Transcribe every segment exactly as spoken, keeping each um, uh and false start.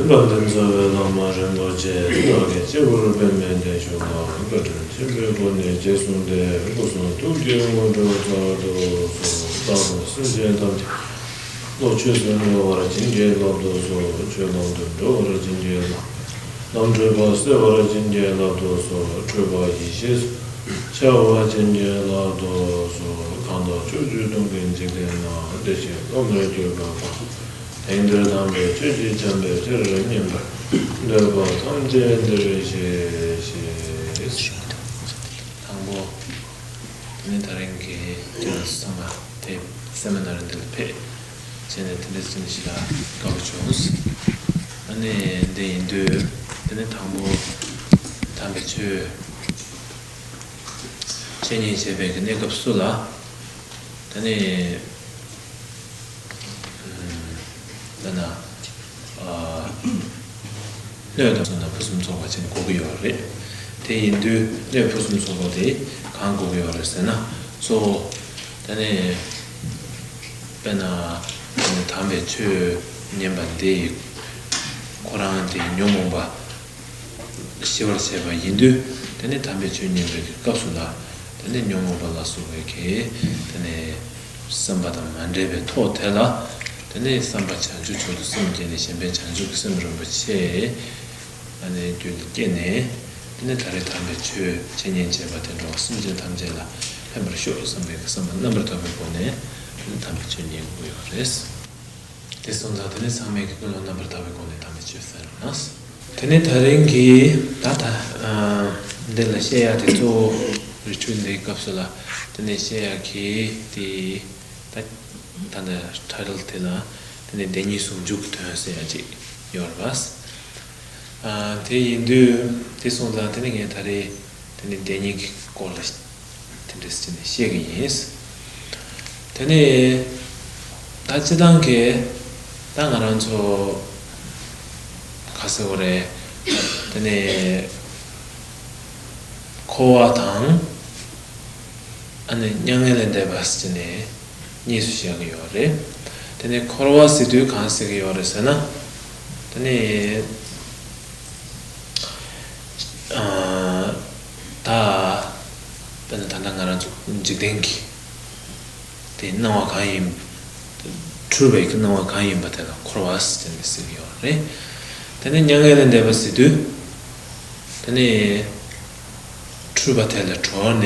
དཔལ་ལྡན་རྩ་བའི་བླ་མ་རིན་པོ་ཆེ། བདག་གིས་སྤྱི་བོར་པདྨའི་གདན་བཞུགས་ལ། བཀའ་དྲིན་ཆེན་པོའི་སྒོ་ནས་རྗེས་བཟུང་སྟེ། སྐུ་གསུང་ཐུགས་ཀྱི་དངོས་གྲུབ་སྩལ་དུ་གསོལ། བདག་དང་སེམས་ཅན་ཐམས་ཅད་བློ་ཆོས་སུ་འགྲོ་བར་བྱིན་གྱིས་བརླབ་ཏུ་གསོལ། ཆོས་ལམ་དུ་འགྲོ་བར་བྱིན་གྱིས་བརླབ། ལམ་འཁྲུལ་པ་སེལ་བར་བྱིན་གྱིས་བརླབ་ཏུ་གསོལ། འཁྲུལ་པ་ཡེ་ཤེས་སུ་འཆར་བར་བྱིན་གྱིས་བརླབ་ཏུ་གསོལ། གང་དག་ཕྱོགས་བཅུ་སྟོང་གི་འཇིག་རྟེན་ན། བདེ་གཤེགས་སློབ་མར་གྱུར་པ་དག་དེང་འདིར་དམ་པའི་ཆོས་ཀྱི་ཆར་འབེབས་ཆེར་སྙན་པར་འདོད་པ་ཐམས་ཅད་འདིར་གཤེགས་ཤིག་དང་པོ། དེ་ནས་ད་རིང་གི་སྐྱབས་སུ་ཚང་མ་དེ་སེ་མི་ནར་འདི་ལ་ཕེབས་བྱས་ནས་དེ་འདྲ་ཅིག་ལ་དགའ་པོ་བྱུང་། ཨ་ནི་འདི་ཡིན་དུས་དེ་ནས་དང་པོ་དམ་པའི་ཆོས་འཆད་ཉན་བྱེད་པའི་གི་གནས་སྐབས་སུ་ལ། ད་ནི། ད་ན། སྣོད་དང་སོགས་ན་ཕུན་སུམ་ཚོགས་པ་ཅིག་དགོས་ཀྱི་ཡོད་རེད། དེ་ཡིན་དུས་སྣོད་ཕུན་སུམ་ཚོགས་པ་དེ་གང་དགོས་ཀྱི་ཡོད་རེད་ཟེར་ན། གཙོ་བོ། ད་ནི། དཔེར་ན། དམ་པའི་ཆོས་ཉན་པ་འདི་ཁོ་རང་དེ་ཉོན་མོངས་པ། ཞི་བར་བྱེད་པ་ཡིན་དུས། དེ་ནས་དམ་པའི་ཆོས་ཉན་པའི་གི་སྐབས་སུ་ལ། དེ་ནས་ཉོན་མོངས་པ་ལ་སོགས་པའི་གི། དེ་ནས་བསམ་པ་དང་མ་འདྲེས་པའི་ཐོག་དེ་ལ། དེ་ནས་བསམ་པ་བྱང་ཆུབ་མཆོག་ཏུ་སེམས་བསྐྱེད་ནས་གཞན་ཕན་བྱང་ཆུབ་ཀྱི་སེམས་རིན་པོ་ཆེ། ཨ་ནི་རྒྱུད་ལ་སྐྱེས་ནས། དེ་ནས་ད་རེས་དམ་པའི་ཆོས་འཆད་ཉན་བྱས་པ་དེ་འགྲོ་བ་སེམས་ཅན་ཐམས་ཅད་ལ་ཕན་པར་ཤོག་བསམ་པའི་གི་བསམ་པ་རྣམ་པར་དག་པའི་སྒོ་ནས། དེ་ནས་དམ་པའི་ཆོས་ཉན་དགོས་ཡོད་རེད། དེ་སོང་ཙང་དེ་ནས་ཚང་མས་ཀྱི་ཀུན་སློང་རྣམ་པར་དག་པའི་སྒོ་ནས་དམ་པའི་ཆོས་གསན་རོགས་གནང་། དེ་ནས་ད་རིང་གི་ད་ད་འདི་ལ་བཤད་ཡ་དེ་གཙོ་བོ་རི་ཆུ་འདིའི་སྐབས་སུ་ལ་དེ་ནས་བཤད་ཡ་གི་དེ་ད་ད་ད་ད་ཊའི་ཊལ་དེ་ལ་དེ་ནས་བདེན་གཉིས་ཟུང་འཇུག་གི་དོན་ཟེར་ཡ་ཅིག་ཡོད་རེད་པ། དེ་ཡིན་དུས་དེ་སོང་ཙང་དེ་ནས་ངས་ད་རེས་དེ་ནས་བདེན་གཉིས་ཀྱི་སྐོར་ལ། དེ་འདྲ་ཟེར་ནས་བཤད་ཀྱི་ཡིན། དེ་ནས་ད་སྤྱིར་བཏང་གི་ད་ང་རང་ཚོ་ག་ཟེར་བ་རེད། དེ་ནས་འཁོར་བ་དང་ཨ་ནི་མྱ་ངན་ལས་འདས་པ་ཟེར་ནས་གཉིས་སུ་བཤད་ཀྱི་ཡོད་རེད། དེ་ནས་འཁོར་བ་ཟེར་དུས་གང་ཟེར་གྱི་ཡོད་རེད་ཟེར་ན། དེ་ནས། ད། དཔེར་ན་ད་ལྟ་ང་རང་ཚོ་འཇིག་རྟེན་གྱི་དེ་སྣང་བ་གང་ཡིན། འཁྲུལ་པའི་གི་སྣང་བ་གང་ཡིན་པ་དེ་ལ་འཁོར་བ་ཟེར་ནས་ཟེར་གྱི་ཡོད་རེད། དེ་ནས་མྱ་ངན་ལས་འདས་པ་ཟེར་དུས། དེ་ནས་འཁྲུལ་པ་དེ་ལས་གྲོལ་ནས།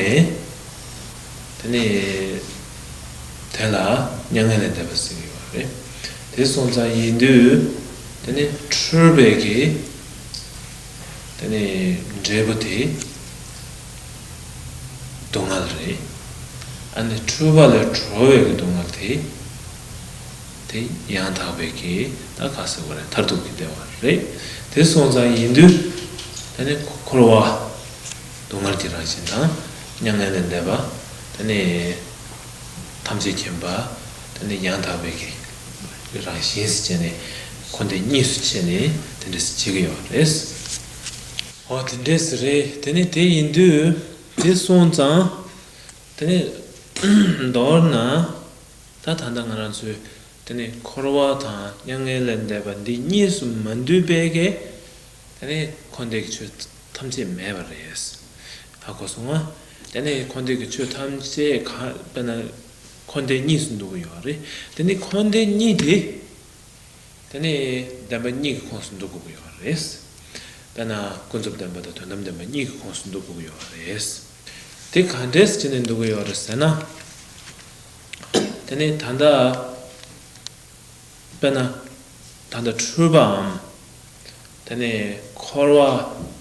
དེ་ནས་དེ་ལ་མྱ་ངན་ལས་འདས་པ་ཟེར་གྱི་ཡོད་རེད། དེ་སོང་ཙང་ཡིན་དུས། དེ་ནས་འཁྲུལ་པའི་གི། དེ་ནས་འབྲས་བུ་དེ་སྡུག་བསྔལ་རེད། ཨ་ནི་འཁྲུལ་པ་ལས་གྲོལ་བའི་གི་སྡུག་བསྔལ་དེ། དེ་ཡང་དག་པའི་གི་ད་ག་ཟེར་བ་རེད། མཐར་ཐུག་གི་བདེ་བ་རེད། དེ་སོང་ཙང་ཡིན་དུས། དེ་ནས་འཁོར་བ། སྡུག་བསྔལ་གྱི་རང་བཞིན་དང་། མྱ་ངན་ལས་འདས་པ། དེ་ནས་ཐམས་ཅད་མཁྱེན་པ། དེ་ནས་ཡང་དག་པའི་གི་རང་བཞིན་ཟེར་བྱས་ནས་འཁོར་འདས་གཉིས་སུ་ཕྱེ་ནས་དེ་འདྲ་ཟེར་བྱེད་ཀྱི་ཡོད་རེད། འོ་དེ་འདྲས་རེད། དེ་ནས་དེ་ཡིན་དུས་དེ་སོང་ཙང་། དེ་ནས་མདོར་ན་ད་ད་ལྟ་ང་རང་ཚོས་དེ་ནས་འཁོར་བ་དང་མྱ་ངན་ལས་འདས་པ་འདི་གཉིས་སུ་མ་འདུས་པའི་གི། དེ་ནས་འཁོར་འདས་ཀྱི་ཆོས་ཐམས་ཅད་མེད་པ་རེད། ཧ་གོ་སོང་ང་། དེ་ནས་འཁོར་འདས་ཀྱི་ཆོས་ཐམས་ཅད་གང་དཔེར་ན་འཁོར་འདས་གཉིས་སུ་འདུ་གི་ཡོད་རེད། དེ་ནས་འཁོར་འདས་གཉིས་དེ། དེ་ནས་བདེན་པ་གཉིས་ཀྱི་ཁོངས་སུ་འདུ་དགོས་ཀྱི་ཡོད་རེད། དཔེར་ན་ཀུན་རྫོབ་བདེན་པ་དང་དོན་དམ་བདེན་པ་གཉིས་ཀྱི་ཁོངས་སུ་འདུ་དགོས་ཀྱི་ཡོད་རེད། དེ་ག་འདྲས་བྱས་ནས་འདུ་གི་ཡོད་རེད་ཟེར་ན། དེ་ནས་ད་ལྟ། དཔེར་ན། ད་ལྟ་འཁྲུལ་པའམ། དེ་ནས་འཁོར་བ།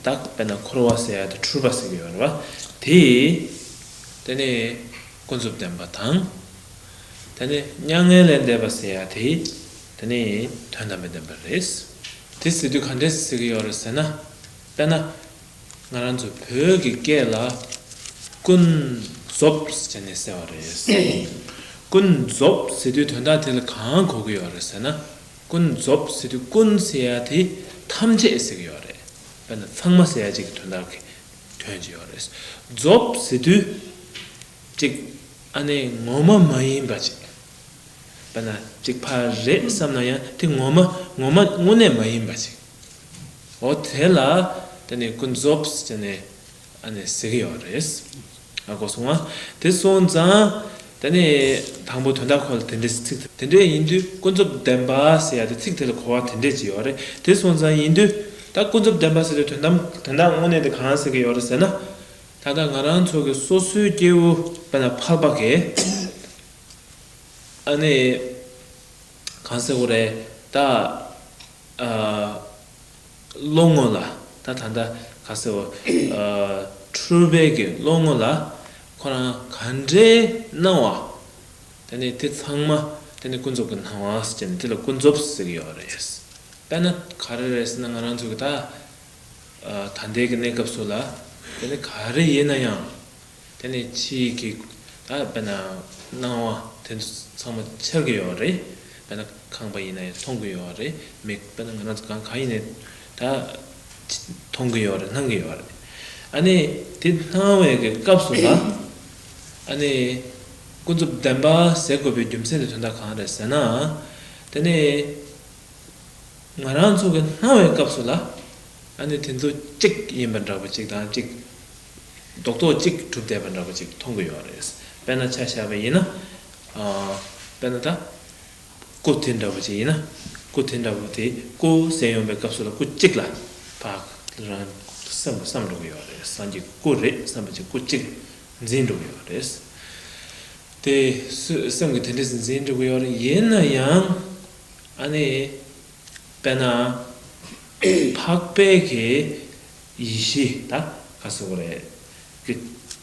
ད་དཔེར་ན་འཁོར་བ་ཟེར་ཡ་དེ་འཁྲུལ་པ་ཟེར་གྱི་ཡོད་རེད་བ། དེ། དེ་ནས་ཀུན་རྫོབ་བདེན་པ་དང་། དེ་ནས་མྱ་ངན་ལས་འདས་པ་ཟེར་ཡ་དེ། དེ་ནས་དོན་དམ་པའི་བདེན་པ་རེད། དེ་ཟེར་དུས་ག་འདྲས་ཟེར་གྱི་ཡོད་རེད་ཟེར་ན། དཔེར་ན། ང་རང་ཚོ་བོད་ཀྱི་སྐད་ལ་ཀུན་རྫོབ་ཟེར་ནས་ཟེར་བ་རེད། ཀུན་རྫོབ་ཟེར་དུས་དོན་དག་དེ་ལ་གང་གོ་གི་ཡོད་རེད་ཟེར་ན། ཀུན་རྫོབ་ཟེར་དུས་ཀུན་ཟེར་ཡ་དེ་ཐམས་ཅད་ཟེར་གི་ཡོད་རེད། དཔེར་ན་ཚང་མ་ཟེར་ཡ་གཅིག་གི་དོན་དག་གི་དོན་གཅིག་ཡོད་རེད། རྫོབ་ཟེར་དུས་གཅིག་ཨ་ནི་ངོ་མ་མ་ཡིན་པ་ཅིག་དཔེར་ན་གཅིག་ཕར་རེད་བསམ་ན་ཡང་དེ་ངོ་མ་ངོ་མ་དངོས་གནས་མ་ཡིན་པ་ཅིག་འོ་དེ་ལ་དེ་ནི་ཀུན་རྫོབ་ཟེར་ནས་ཨ་ནི་ཟེར་གྱི་ཡོད་རེད། ཨ་གོ་སོང་ང་། དེ་སོང་ཙང་དེ་ནི་དང་པོ་དོན་དག་ཁོ་ལ་དེ་འདྲའི་ཚིག་དེ་འདྲས་ཡིན་དུས་ཀུན་རྫོབ་བདེན་པ་ཟེར་ཡ་དེ་ཚིག་དེ་ལ་གོ་བ་དེ་འདྲས་ཅིག་ཡོད་རེད། དེ་སོང་ཙང་ཡིན་དུས་ད་ཀུན་རྫོབ་བདེན་པ་ཟེར་དུས་དོན་དམ་དོན་དག་དངོས་གནས་དེ་གང་ཟེར་གྱི་ཡོད་རེད་ཟེར་ན། ད་ལྟ་ང་རང་ཚོ་གི་སོ་སོའི་སྐྱེ་བོ་དཔེར་ན་ཕལ་པ་གི་ཨ་ནི་གང་ཟེར་དགོས་རེད་ད། ཨ། བློ་ངོ་ལ་ད་ད་ལྟ་ག་ཟེར་བ། ཨ། འཁྲུལ་པའི་གི་བློ་ངོ་ལ་ཁོ་རང་ག་འདྲའི་སྣང་བ། དེ་ནི་དེ་ཚང་མ་དེ་ནི་ཀུན་རྫོབ་ཀྱི་སྣང་བ་ཟེར་ནས་དེ་ལ་ཀུན་རྫོབ་ཟེར་གྱི་ཡོད་རེད། དཔེར་ན་ག་རེ་རེད་ཟེར་ན་ང་རང་ཚོ་གི་ད། ཨ། ད་ལྟའི་གི་གནས་སྐབས་སུ་ལ་དེ་ནི་ག་རེ་ཡིན་ན་ཡང་། དེ་ནས་ཕྱིའི་གི་ད་དཔེར་ན་སྣང་བ་དེ་ཚོ་ཚང་མ་འཆར་གི་ཡོད་རེད། དཔེར་ན་ཁང་པ་ཡིན་ན་ཡང་མཐོང་གི་ཡོད་རེད། མིག་དཔེར་ན་ང་རང་ཚོ་གང་གང་ཡིན་ནའི་ད་མཐོང་གི་ཡོད་རེད། སྣང་གི་ཡོད་རེད། ཨ་ནི་དེ་སྣང་བའི་གི་སྐབས་སུ་ལ་ཨ་ནི་ཀུན་རྫོབ་བདེན་པ་ཟེར་དགོས་པའི་རྒྱུ་མཚན་དེ་དོན་དག་གང་རེད་ཟེར་ན། དེ་ནས། ང་རང་ཚོ་གི་སྣང་བའི་སྐབས་སུ་ལ་ཨ་ནི་དེ་ཚོ་གཅིག་ཡིན་པ་འདྲ་པོ་གཅིག་དང་གཅིག་རྡོག་རྡོག་གཅིག་གྲུབ་བསྡད་པ་འདྲ་པོ་གཅིག་མཐོང་གི་ཡོད་རེད། དཔེར་ན་ཆ་བཞག་པ་ཡིན་ན། ཨ། དཔེར་ན་ད་སྐུ་དེ་འདྲ་པོ་གཅིག་ཡིན་ན། སྐུ་དེ་འདྲ་པོ་དེ་སྐུ་ཟེར་ཡོང་པའི་སྐབས་སུ་ལ་སྐུ་གཅིག་ལ་ཕར་རང་སེམས་ལ་བསམ་འགྲོ་གི་ཡོད་རེད། སངས་རྒྱས་སྐུ་རེད་བསམ་པ་གཅིག་སྐུ་གཅིག་འཛིན་འགྲོ་གི་ཡོད་རེད། དེ་སུ་སེམས་ཀྱི་དེ་འདྲས་འཛིན་འགྲོ་གི་ཡོད་རེད། ཡིན་ན་ཡང་ཨ་ནི། དཔེར་ན། འཕགས་པའི་གི་ཡེ་ཤེས་ད་ག་ཟེར་དགོས་རེད། གི་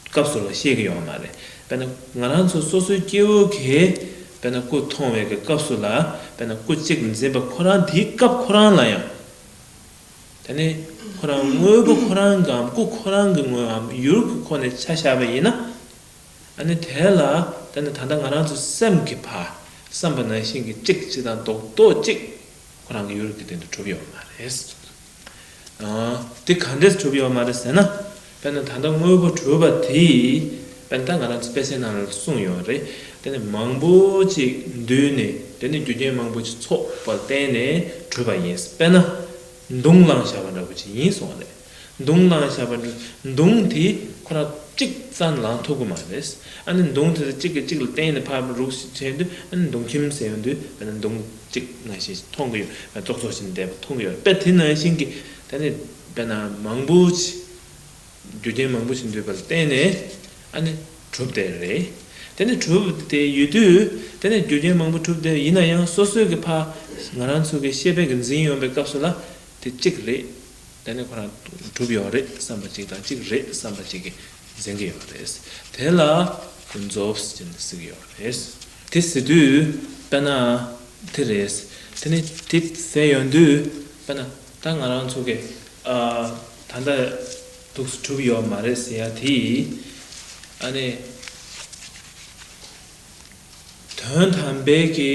སྐབས་སུ་ལ་ཤེས་ཀྱི་ཡོད་མ་རེད། དཔེར་ན་ང་རང་ཚོ་སོ་སོའི་སྐྱེ་བོ་གིས་དཔེར་ན་སྐུ་མཐོང་བའི་གི་སྐབས་སུ་ལ་དཔེར་ན་སྐུ་གཅིག་འཛིན་པ་ཁོ་རང་དེའི་སྐབས་ཁོ་རང་ལ་ཡང་། དེ་ནི་ཁོ་རང་དངོས་པོ་ཁོ་རང་གམ་སྐུ་ཁོ་རང་གི་ངོས་འམ་ཡུལ་གྱི་ཁོ་ནས་ཆ་བཞག་པ་ཡིན་ན། ཨ་ནི་དེ་ལ་ད་ནི་ད་ལྟ་ང་རང་ཚོ་སེམས་ཀྱི་ཕར་བསམ་པ་ནང་བཞིན་གྱི་གཅིག་གཅིག་དང་རྡོག་རྡོག་གཅིག་ཁོ་རང་གི་ཡུལ་གྱི་སྟེང་དུ་གྲུབ་ཡོད་མ་རེད། ཨ། དེ་ག་འདྲས་གྲུབ་ཡོད་མ་རེད་ཟེར་ན། དཔེར་ན་ད་ལྟ་དངོས་པོ་གྲུབ་པ་དེས་དཔེར་ན་ད་ང་རང་ཚོ་དཔེ་ཆའི་ནང་ལ་གསུངས་ཡོད་རེད། དེ་ནི་མང་པོ་ཅིག་འདུས་ནས་དེ་ནི་རྒྱུ་རྐྱེན་མང་པོ་ཅིག་ཚོགས་པར་བརྟེན་ནས་གྲུབ་པ་ཡིན། དཔེར་ན་མདུང་བླངས་བཞག་པ་འདྲ་པོ་ཅིག་ཡིན་གསུངས་པ་རེད། མདུང་བླངས་བཞག་པ་འདྲ། མདུང་དེ་ཁོ་རང་གཅིག་རྩ་ནས་ལངས་ཐུབ་ཀྱི་མ་རེད། ཨ་ནི་མདུང་དེ་གཅིག་གིས་གཅིག་ལ་བརྟེན་ནས་ཕར་རུག་ཞིག་བྱས་དུས་ཨ་ནི་མདུང་ཁྱིམ་ཟེར་ཡོང་དུས་དཔེར་ན་མདུང་གཅིག་ནང་བཞིན་མཐོང་གི་ཡོད། ཙོག་ཙོག་བྱས་ནས་བསྡད་པ་མཐོང་གི་ཡོད་རེད། དཔེ་དེ་ནང་བཞིན་གྱི་ད་ནི་དཔེར་ན་མང་པོ་ཞིག་རྒྱུ་རྐྱེན་མང་པོ་ཞིག་འདུས་པ་ལ་བརྟེན་ནས་ཨ་ནི་གྲུབ་བསྡད་རེད། དེ་ནི་གྲུབ་བསྡད་ཡོད་དུས་དེ་ནི་རྒྱུ་རྐྱེན་མང་པོ་གྲུབ་བསྡད་ཡིན་ན་ཡང་སོ་སོའི་གི་ཕར་ང་རང་ཚོ་གི་ཤེས་པའི་གི་འཛིན་ཡོང་པའི་སྐབས་སུ་ལ་དེ་གཅིག་རེད། དེ་ནི་ཁོ་རང་གྲུབ་ཡོད་རེད་བསམ་པ་གཅིག་དང་གཅིག་རེད་བསམ་པ་གཅིག་གི་འཛིན་གྱི་ཡོད་རེད། དེ་ལ་ཀུན་རྫོབ་ཟེར་ནས་ཟེར་གྱི་ཡོད་རེད། དེ་ཟེར་དུས་དཔེར་ན་དེ་རེད། དེ་ནི་དེ་ཟེར་ཡོང་དུས་དཔེར་ན་ད་ང་རང་ཚོ་གི་ཨ་ད་ལྟ་འདུག་སེ་གྲུབ་ཡོད་མ་རེད་ཟེར་ཡ་དེ་ཨ་ནི། དོན་དམ་པའི་གི་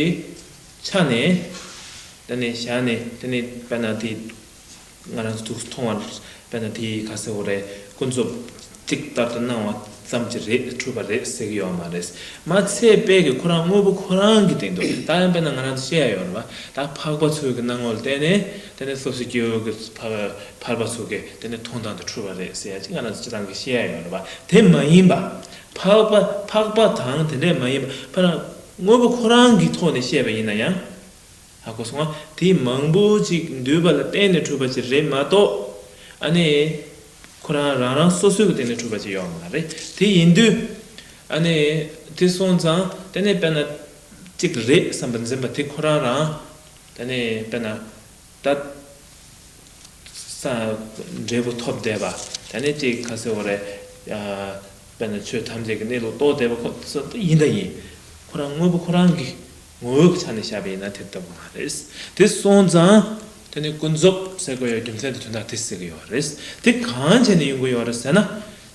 ཆ་ནས་དེ་ནས་བཞག་ནས་དེ་ནས་དཔེར་ན་དེ་ང་རང་ཚོ་ཐུགས་སུ་མཐོང་བ་དཔེར་ན་དེ་ག་ཟེར་དགོས་རེད། ཀུན་རྫོབ་གཅིག་ལྟར་དུ་སྣང་བ་ཙམ་གྱིས་རེད་གྲུབ་པ་རེད་ཟེར་གྱི་ཡོད་མ་རེད། མ་ཚད་པའི་གི་ཁོ་རང་དངོས་པོ་ཁོ་རང་གི་སྟེང་དུ་ད་ཡང་དཔེར་ན་ང་རང་ཚོ་བཤད་ཡ་ཡོད་རེད་པ། ད་འཕགས་པ་ཚོའི་གི་སྣང་ངོ་ལ་བལྟས་ནས་དེ་ནས་སོ་སོའི་སྐྱེ་བོ་གི་ཕལ་པ་ཚོ་གི་དེ་ནས་མཐོང་སྟངས་དུ་གྲུབ་པ་རེད་ཟེར་ཡ་ཅིག་ང་རང་ཚོ་སྤྱིར་བཏང་གི་བཤད་ཡ་ཡོད་རེད་པ། དེ་མ་ཡིན་པ། འཕགས་པ་འཕགས་པ་དང་དེ་འདྲས་མ་ཡིན་པ་ཕར་དངོས་པོ་ཁོ་རང་གི་ཐོག་ནས་བཤད་པ་ཡིན་ན་ཡང་། ཧ་གོ་སོང་ང་། དེ་མང་པོ་ཅིག་འདུས་པ་ལ་བརྟེན་ནས་གྲུབ་པ་ཅིག་རེད་མ་གཏོགས། ཨ་ནི། ཁོ་རང་རང་རང་སོ་སོའི་གི་སྟེང་ནས་གྲུབ་པ་ཅིག་ཡོད་མ་རེད། དེ་ཡིན་དུས། ཨ་ནི། དེ་སོང་ཙང་དེ་ནས་དཔེར་ན། གཅིག་རེད་བསམ་པ་འཛིན་པ་དེ་ཁོ་རང་རང་། དེ་ནས་དཔེར་ན། ད། ས། འབྲས་བུ་ཐོབ་བསྡད་པ། དེ་ནས་ཅིག་ག་ཟེར་བ་རེད། ཨ། དཔེར་ན་ཆོས་ཐམས་ཅད་ཀྱི་གནས་ལུགས་རྟོགས་བསྡད་པ་ཁོ་ཚོ་ཡིན་ད་ཡིན། ཁོ་རང་དངོས་པོ་ཁོ་རང་གི་ངོ་བོའི་ཆ་ནས་བཤད་པ་ཡིན་ན་དེ་ལྟ་བུ་མ་རེད། དེ་སོང་ཙང་དེ་ནི་ཀུན་རྫོབ་ཟེར་དགོས་ཡ་རྒྱུ་མཚན་དེ་དོན་དག་དེ་ཟེར་གི་ཡོད་རེད། དེ་གང་བྱས་ནས་ཡོང་གི་ཡོད་རེད་ཟེར་ན།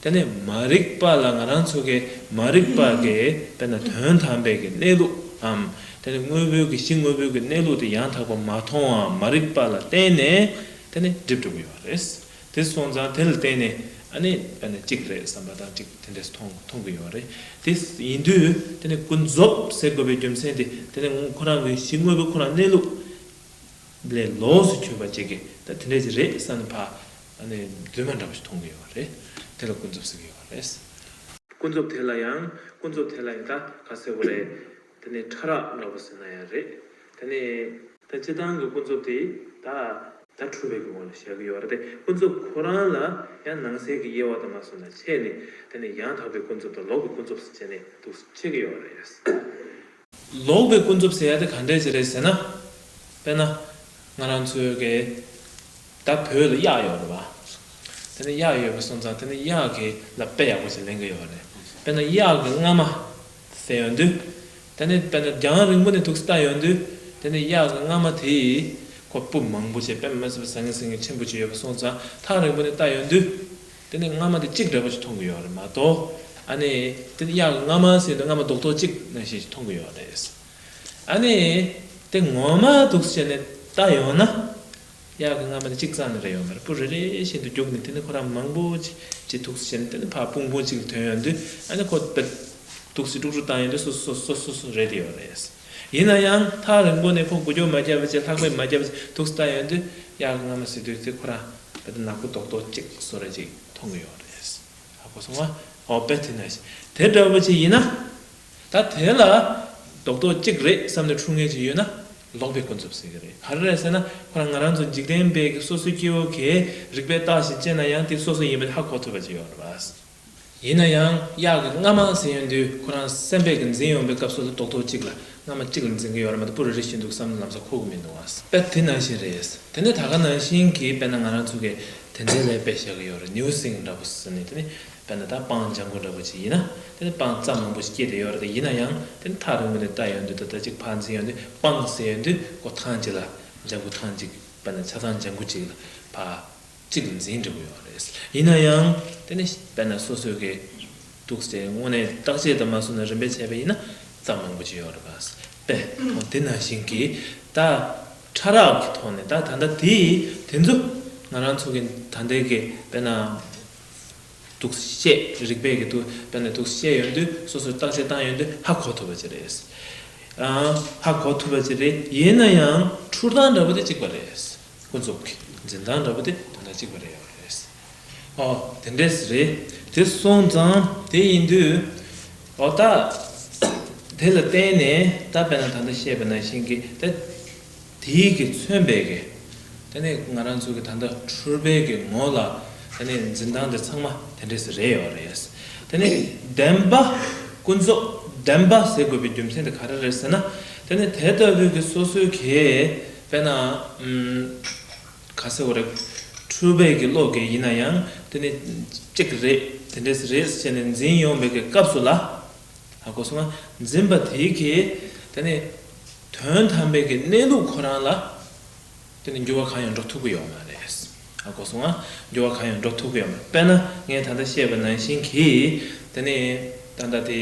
དེ་ནི་མ་རིག་པ་ལ་ང་རང་ཚོ་གི་མ་རིག་པ་གི་དཔེར་ན་དོན་དམ་པའི་གི་གནས་ལུགས་འམ། དེ་ནི་དངོས་པོའི་གི་གཞི་དངོས་པོའི་གི་གནས་ལུགས་དེ་ཡང་དག་པ་མ་མཐོང་བའམ་མ་རིག་པ་ལ་བརྟེན་ནས་དེ་ནི་སྒྲིབ་འགྲོ་གི་ཡོད་རེད། དེ་སོང་ཙང་དེ་ལ་བརྟེན་ནས་ཨ་ནི་དཔེར་ན་གཅིག་རེད་བསམ་པ་དང་གཅིག་དེ་འདྲས་མཐོང་མཐོང་གི་ཡོད་རེད། དེ་ཡིན་དུས་དེ་ནི་ཀུན་རྫོབ་ཟེར་དགོས་པའི་རྒྱུ་མཚན་དེ་དེ་ནི་ཁོ་རང་གི་གཞི་དངོས་པོའི་ཁོ་རང་གནས་ལུགས། ལས་ལོགས་སུ་གྱུར་པ་ཅིག་གིས་ད་དེ་འདྲས་ཅིག་རེད་བསམ་ནས་ཕར་ཨ་ནི་འདུན་མ་འདྲ་པོ་ཞིག་མཐོང་གི་ཡོད་རེད། དེ་ལ་ཀུན་རྫོབ་ཟེར་གྱི་ཡོད་རེད། ཀུན་རྫོབ་དེ་ལ་ཡང་ཀུན་རྫོབ་དེ་ལ་ཡང་ད་ག་ཟེར་དགོས་རེད། དེ་ནི་ཕྲ་རགས་འདྲ་པོ་ཟེར་ན་ཡང་རེད། དེ་ནི་ད་སྤྱིར་བཏང་གི་ཀུན་རྫོབ་དེ་ད་ད་འཁྲུལ་པའི་གི་ངོ་ལ་བཞག་གི་ཡོད་རེད་དེ། ཀུན་རྫོབ་ཁོ་རང་ལ་ཡང་ནང་གསེས་ཀྱི་དབྱེ་བ་དུ་མ་སོང་ན་ཕྱེ་ནས། དེ་ནི་ཡང་དག་པའི་ཀུན་རྫོབ་དང་ལོག་པའི་ཀུན་རྫོབ་ཟེར་བྱས་ནས་འདུག་ཕྱེ་གི་ཡོད་རེད། ལོག་པའི་ཀུན་རྫོབ་ཟེར་ཡ་དེ་ག་འདྲས་ཅིག་རེད་ཟེར་ན། དཔེར་ན། ང་རང་ཚོའི་གི་ད་བོད་ལ་གཡག་ཡོད་རེད་བ། དེ་ནི་གཡག་ཡོད་པ་སོང་ཙང་དེ་ནི་གཡག་གི་ལ་དཔེ་ཡག་པོ་ཞིག་ལེན་གི་ཡོད་རེད། དཔེར་ན་གཡག་གི་རྔ་མ་ཟེར་ཡོང་དུས། དེ་ནི་དཔེར་ན་རྒྱང་རིང་པོ་ནས་ཐུགས་སུ་ལྟ་ཡོང་དུས། དེ་ནི་གཡག་གི་རྔ་མ་དེ་ཁོ་སྤུ་མང་པོ་ཞིག་དཔེ་མི་སྲིད་པ་ཟང་ངེ་ཟིང་ངེ་ཆེན་པོ་ཅིག་ཡོད་པ་སོང་ཙང་ཐག་རིང་པོ་ནས་ལྟ་ཡོང་དུས། དེ་ནི་རྔ་མ་དེ་གཅིག་འདྲ་པོ་ཞིག་མཐོང་གི་ཡོད་རེད་མ་གཏོགས། ཨ་ནི་དེ་ནི་གཡག་གི་རྔ་མ་ཟེར་དུས་རྔ་མ་རྡོག་རྡོག་གཅིག་ནང་བཞིན་ཞིག་མཐོང་གི་ཡོད་རེད། ཨ་ནི་དེ་ངོ་མ་འདུག་བྱས་ནས་ལྟ་ཡོང་ན། གཡག་གི་རྔ་མ་དེ་གཅིག་ཙམ་ནི་རེད་ཡོད་མ་རེད། སྤུ་རེ་རེ་བཞིན་དུ་རྒྱུགས་ནས་དེ་ནི་ཁོ་རང་མང་པོ་ཅིག་ཅིག་འདུག་བྱས་ནས་དེ་ནི་ཕར་སྤུངས་སྤུངས་གཅིག་ལ་ཐོན་ཡོང་དུས། ཨ་ནི་ཁོ་དཔེ་འདུག་སེ་དཀྲུག་དཀྲུག་བཏང་ཡོང་དུས་སོ་སོ་སོ་སོ་རེད་དེ་ཡོད་རེད། ཡིན་ན་ཡང་ཐག་རིང་པོ་ནས་ཁོ་འགུལ་སྐྱོད་མ་བརྒྱབ་པ་བྱས། ལྷགས་པས་མ་བརྒྱབ་པ་བྱས་འདུག་སེ་ལྟ་ཡོང་དུས་གཡག་གི་རྔ་མ་ཟེར་དུས་དེ་ཁོ་རང་དཔེ་དེ་ནག་པོ་རྡོག་རྡོག་གཅིག་བཟོ་འདྲ་ཅིག་མཐོང་གི་ཡོད་རེད། ཧ་གོ་སོང་ང་། འོ་དཔེ་དེ་ནང་བཞིན་དེ་འདྲ་པོ་ཅིག་ཡིན་ན། ད་དེ་ལ་རྡོག་རྡོག་གཅིག་རེད་བསམ་ནས་འཁྲུལ་མཁན་ཅིག་ཡོད་ན་ལོག་པའི་ཀུན་རྫོབ་ཟེར་གྱི་རེད། ག་རེ་རེད་ཟེར་ན། ཁོ་རང་ང་རང་ཚོ་འཇིག་རྟེན་པའི་གི་སོ་སོའི་སྐྱེ་བོ་གིས་རིགས་པས་བརྟགས་ཤིང་དཔྱད་ན་ཡང་དེ་སོ་སོ་ཡིན་པ་ཧ་གོ་ཐུབ་པ་ཅིག་ཡོད་རེད་པ། ཡིན་ན་ཡང་གཡག་གི་རྔ་མ་ཟེར་ཡོང་དུས་ཁོ་རང་སེམས་པས་གི་འཛིན་ཡོང་པའི་སྐབས་སུ་ལ་རྡོག་རྡོག་གཅིག་ལ་རྔ་མ་གཅིག་ལ་འཛིན་གི་ཡོད་རེད་མ་གཏོགས་སྤུ་རེ་རེ་བཞིན་འདུག་བསམ་ལམ་སང་ཁུག་གི་མི་འདུག་ཨ། དཔེ་དེ་ནང་བཞིན་རེད། དེ་ནས་ད་ག་ནང་བཞིན་གྱི་དཔེར་ན་ང་རང་ཚོ་གི་དེ་འདྲའི་ལས་དཔེ་བཞག་གི་ཡོད་རེད། ནེའུ་གསིང་འདྲ་པོ་ཟེར་ནས་དེ་ནི་དཔེར་ན་ད་སྤང་ལྗང་གུ་འདྲ་པོ་ཅིག་ཡིན་ན། དེ་ནི་སྤང་རྩ་མང་པོ་ཞིག་སྐྱེས་བསྡད་ཡོད་རེད། དེ་ཡིན་ན་ཡང་དེ་ནི་ཐག་རིང་པོ་ནས་ལྟ་ཡོང་དུས་ད་ལྟ་གཅིག་ཕར་འཛིན་ཡོང་དུས་སྤང་ཟེར་ཡོང་དུས་ཁོ་ཐང་གཅིག་ལ་ལྗང་གུ་ཐང་གཅིག་དཔེར་ན་ཆ་ཚང་ལྗང་གུ་གཅིག་ལ་ཕར་གཅིག་ལ་འཛིན་འགྲོ་གི་ཡོད་རེད། ཡིན་ན་ཡང་དེ་ནི་དཔེར་ན་སོ་སོའི་གི་འདུག་སེ་དངོས་གནས་བརྟག་དཔྱད་དུ་མ་སོང་ན་རིམ་པས་བྱས་པ་ཡིན་ན་རྩ་མང་པོ་ཅིག་ཡོད་རེད་པ། དཔེ་དེ་ནང་བཞིན་གྱི་ད་ཕྲ་རགས་ཀྱི་ཐོག་ནས་ད་ད་ལྟ་དེ་དེ་ཚོ་ང་རང་ཚོ་གི་ད་ལྟའི་གི་དཔེར་ན་འདུག་སེ་བཤད་རིགས་པས་གི་འདུག་དཔེར་ན་འདུག་སེ་བཤད་ཡོང་དུས་སོ་སོས་བརྟག་དཔྱད་བཏང་ཡོང་དུས་ཧ་གོ་ཐུབ་པ་ཅིག་རེད། ཨ། ཧ་གོ་ཐུབ་པ་ཅིག་རེད། ཡིན་ན་ཡང་འཁྲུལ་སྟངས་འདྲ་པོ་དེ་གཅིག་པ་རེད། ཀུན་རྫོབ་ཀྱི་འཛིན་སྟངས་འདྲ་པོ་དེ་དོན་དག་གཅིག་པ་རེད་ཡོད་རེད། ཨོ་དེ་འདྲས་རེད། དེ་སོང་ཙང་དེ་ཡིན་དུས། ཨོ་ད། དེ་ལ་བརྟེན་ནས་ད་དཔེར་ན་ད་ལྟ་བཤད་པ་ནང་བཞིན་གྱི་ད། དེའི་གི་མཚོན་པའི་གི། དེ་ནས་ང་རང་ཚོ་གི་ད་ལྟ་འཁྲུལ་པའི་གི་ངོ་ལ་དེ་ནས་འཛིན་སྟངས་དེ་ཚང་མ་དེ་འདྲས་རེད་ཡོད་རེད། དེ་ནས་བདེན་པ་ཀུན་རྫོབ་བདེན་པ་ཟེར་དགོས་པའི་རྒྱུ་མཚན་དེ་ག་རེ་རེད་ཟེར་ན། དེ་ནས་དེ་ལྟ་བུའི་གི་སོ་སོའི་གི་དཔེར་ན་ཨུམ། ག་ཟེར་བ་རེད། འཁྲུལ་པའི་གི་བློ་གི་ཡིན་ན་ཡང་དེ་ནི་གཅིག་རེད་དེ་འདྲས་རེད་ཟེར་ནས་འཛིན་ཡོང་བའི་གི་སྐབས་སུ་ལ། ཧ་གོ་སོང་ང་། འཛིན་པ་དེའི་གི་དེ་ནི་དོན་དམ་པའི་གི་གནས་ལུགས་ཁོ་རང་ལ་དེ་ནི་འགྱུར་བ་གང་ཡང་འགྲོ་ཐུབ་ཀྱི་ཡོད་མ་རེད། ཧ་གོ་སོང་ང་། འགྱུར་བ་གང་ཡང་འགྲོ་ཐུབ་ཀྱི་ཡོད་མ་རེད། དཔེར་ན་ངས་ད་ལྟ་བཤད་པ་ནང་བཞིན་གྱི་དེ་ནི་ད་ལྟ་དེ།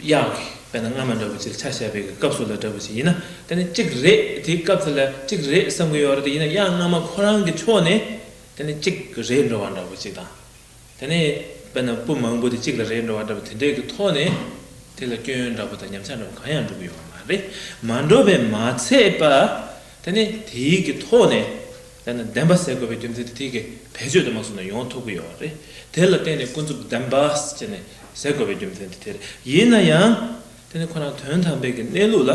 གཡག་གི་དཔེར་ན་རྔ་མ་འདྲ་པོ་ཅིག་ཆ་བཞག་པའི་སྐབས་སུ་ལ་འདྲ་པོ་ཅིག་ཡིན་ན། དེ་ནི་གཅིག་རེད། དེའི་སྐབས་སུ་ལ་གཅིག་རེད་བསམ་གྱི་ཡོད་རེད། དེ་ཡིན་ན་གཡག་རྔ་མ་ཁོ་རང་གི་ཕྱོགས་ནས་དེ་ནི་གཅིག་རེད་འགྲོ་བ་འདྲ་པོ་ཅིག་དང་། དེ་ནི་དཔེར་ན་སྤུ་མང་པོ་དེ་གཅིག་ལ་རེད་འགྲོ་བ་འདྲ་པོ་དེ་འདྲས་ཀྱི་ཐོག་ནས་དེ་ལ་སྐྱོན་འདྲ་པོ་དང་ཉམས་ཆག་འདྲ་པོ་གང་ཡང་འགྲོ་གི་ཡོད་མ་རེད། མ་འགྲོ་བས་མ་ཚད་པ། དེ་ནི་དེའི་གི་ཐོག་ནས་དཔེར་ན་བདེན་པ་ཟེར་དགོས་པའི་རྒྱུ་མཚན་དེ་དེའི་གི་བེད་སྤྱོད་དུ་མ་སོང་ན་ཡོང་ཐུབ་ཀྱི་ཡོད་རེད། དེ་ལ་བརྟེན་ནས་ཀུན་རྫོབ་བདེན་པ་ཟེར་ནས་ཟེར་དགོས་པའི་རྒྱུ་མཚན་དེ་དེ་རེད། ཡིན་ན་ཡང་དེ་ནི་ཁོ་རང་དོན་དམ་པའི་གི་གནས་ལུགས་ལ་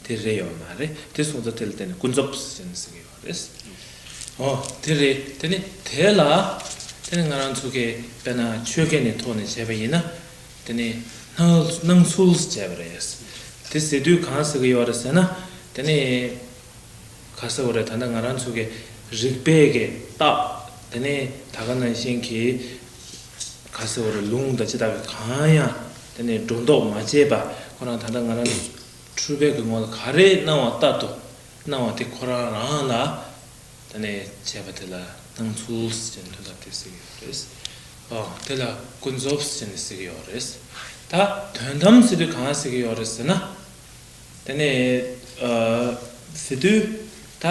དེ་རེད་ཡོད་མ་རེད། དེ་སོང་ཙང་དེ་ལ་བརྟེན་ནས་ཀུན་རྫོབ་ཟེར་ནས་ཟེར་གྱི་ཡོད་རེད། ཨོ་དེ་རེད། དེ་ནི་དེ་ལ་དེ་ནི་ང་རང་ཚོ་གི་དཔེར་ན་ཆོས་སྐད་ནས་ཐོག་ནས་བྱས་པ་ཡིན་ན་དེ་ནི་སྣང་སྣང་ཚུལ་བྱས་པ་རེད། དེ་ཟེར་དུས་གང་ཟེར་གྱི་ཡོད་རེད་ཟེར་ན། དེ་ནི། ག་ཟེར་བ་རེད། ད་ལྟ་ང་རང་ཚོ་གི་རིགས་པས་ཀྱི་བརྟག་དེ་ནས་ད་ག་ནང་བཞིན་གྱི་ག་ཟེར་བ་རེད། ལུང་དང་ཅི་ལྟ་བུ་གང་ཡང་དེ་ནས་སྒྲོ་འདོགས་མ་བཅད་པ་ཁོ་རང་ད་ལྟ་ང་རང་འཁྲུལ་པའི་གི་ངོ་ལ་ག་རེ་སྣང་བ་ལྟར་དུ་སྣང་བ་དེ་ཁོ་རང་རང་ལ་དེ་ནས་བྱས་པ་དེ་ལ་སྣང་ཚུལ་ཟེར་ནས་དོན་དག་དེ་ཟེར་གྱི་ཡོད་རེད། ཨོ་དེ་ལ་ཀུན་རྫོབ་ཟེར་ནས་ཟེར་གྱི་ཡོད་རེད། ད་དོན་དམ་ཟེར་དུས་གང་ཟེར་གྱི་ཡོད་རེད་ཟེར་ན། དེ་ནས་ཨ་ཟེར་དུས་ད་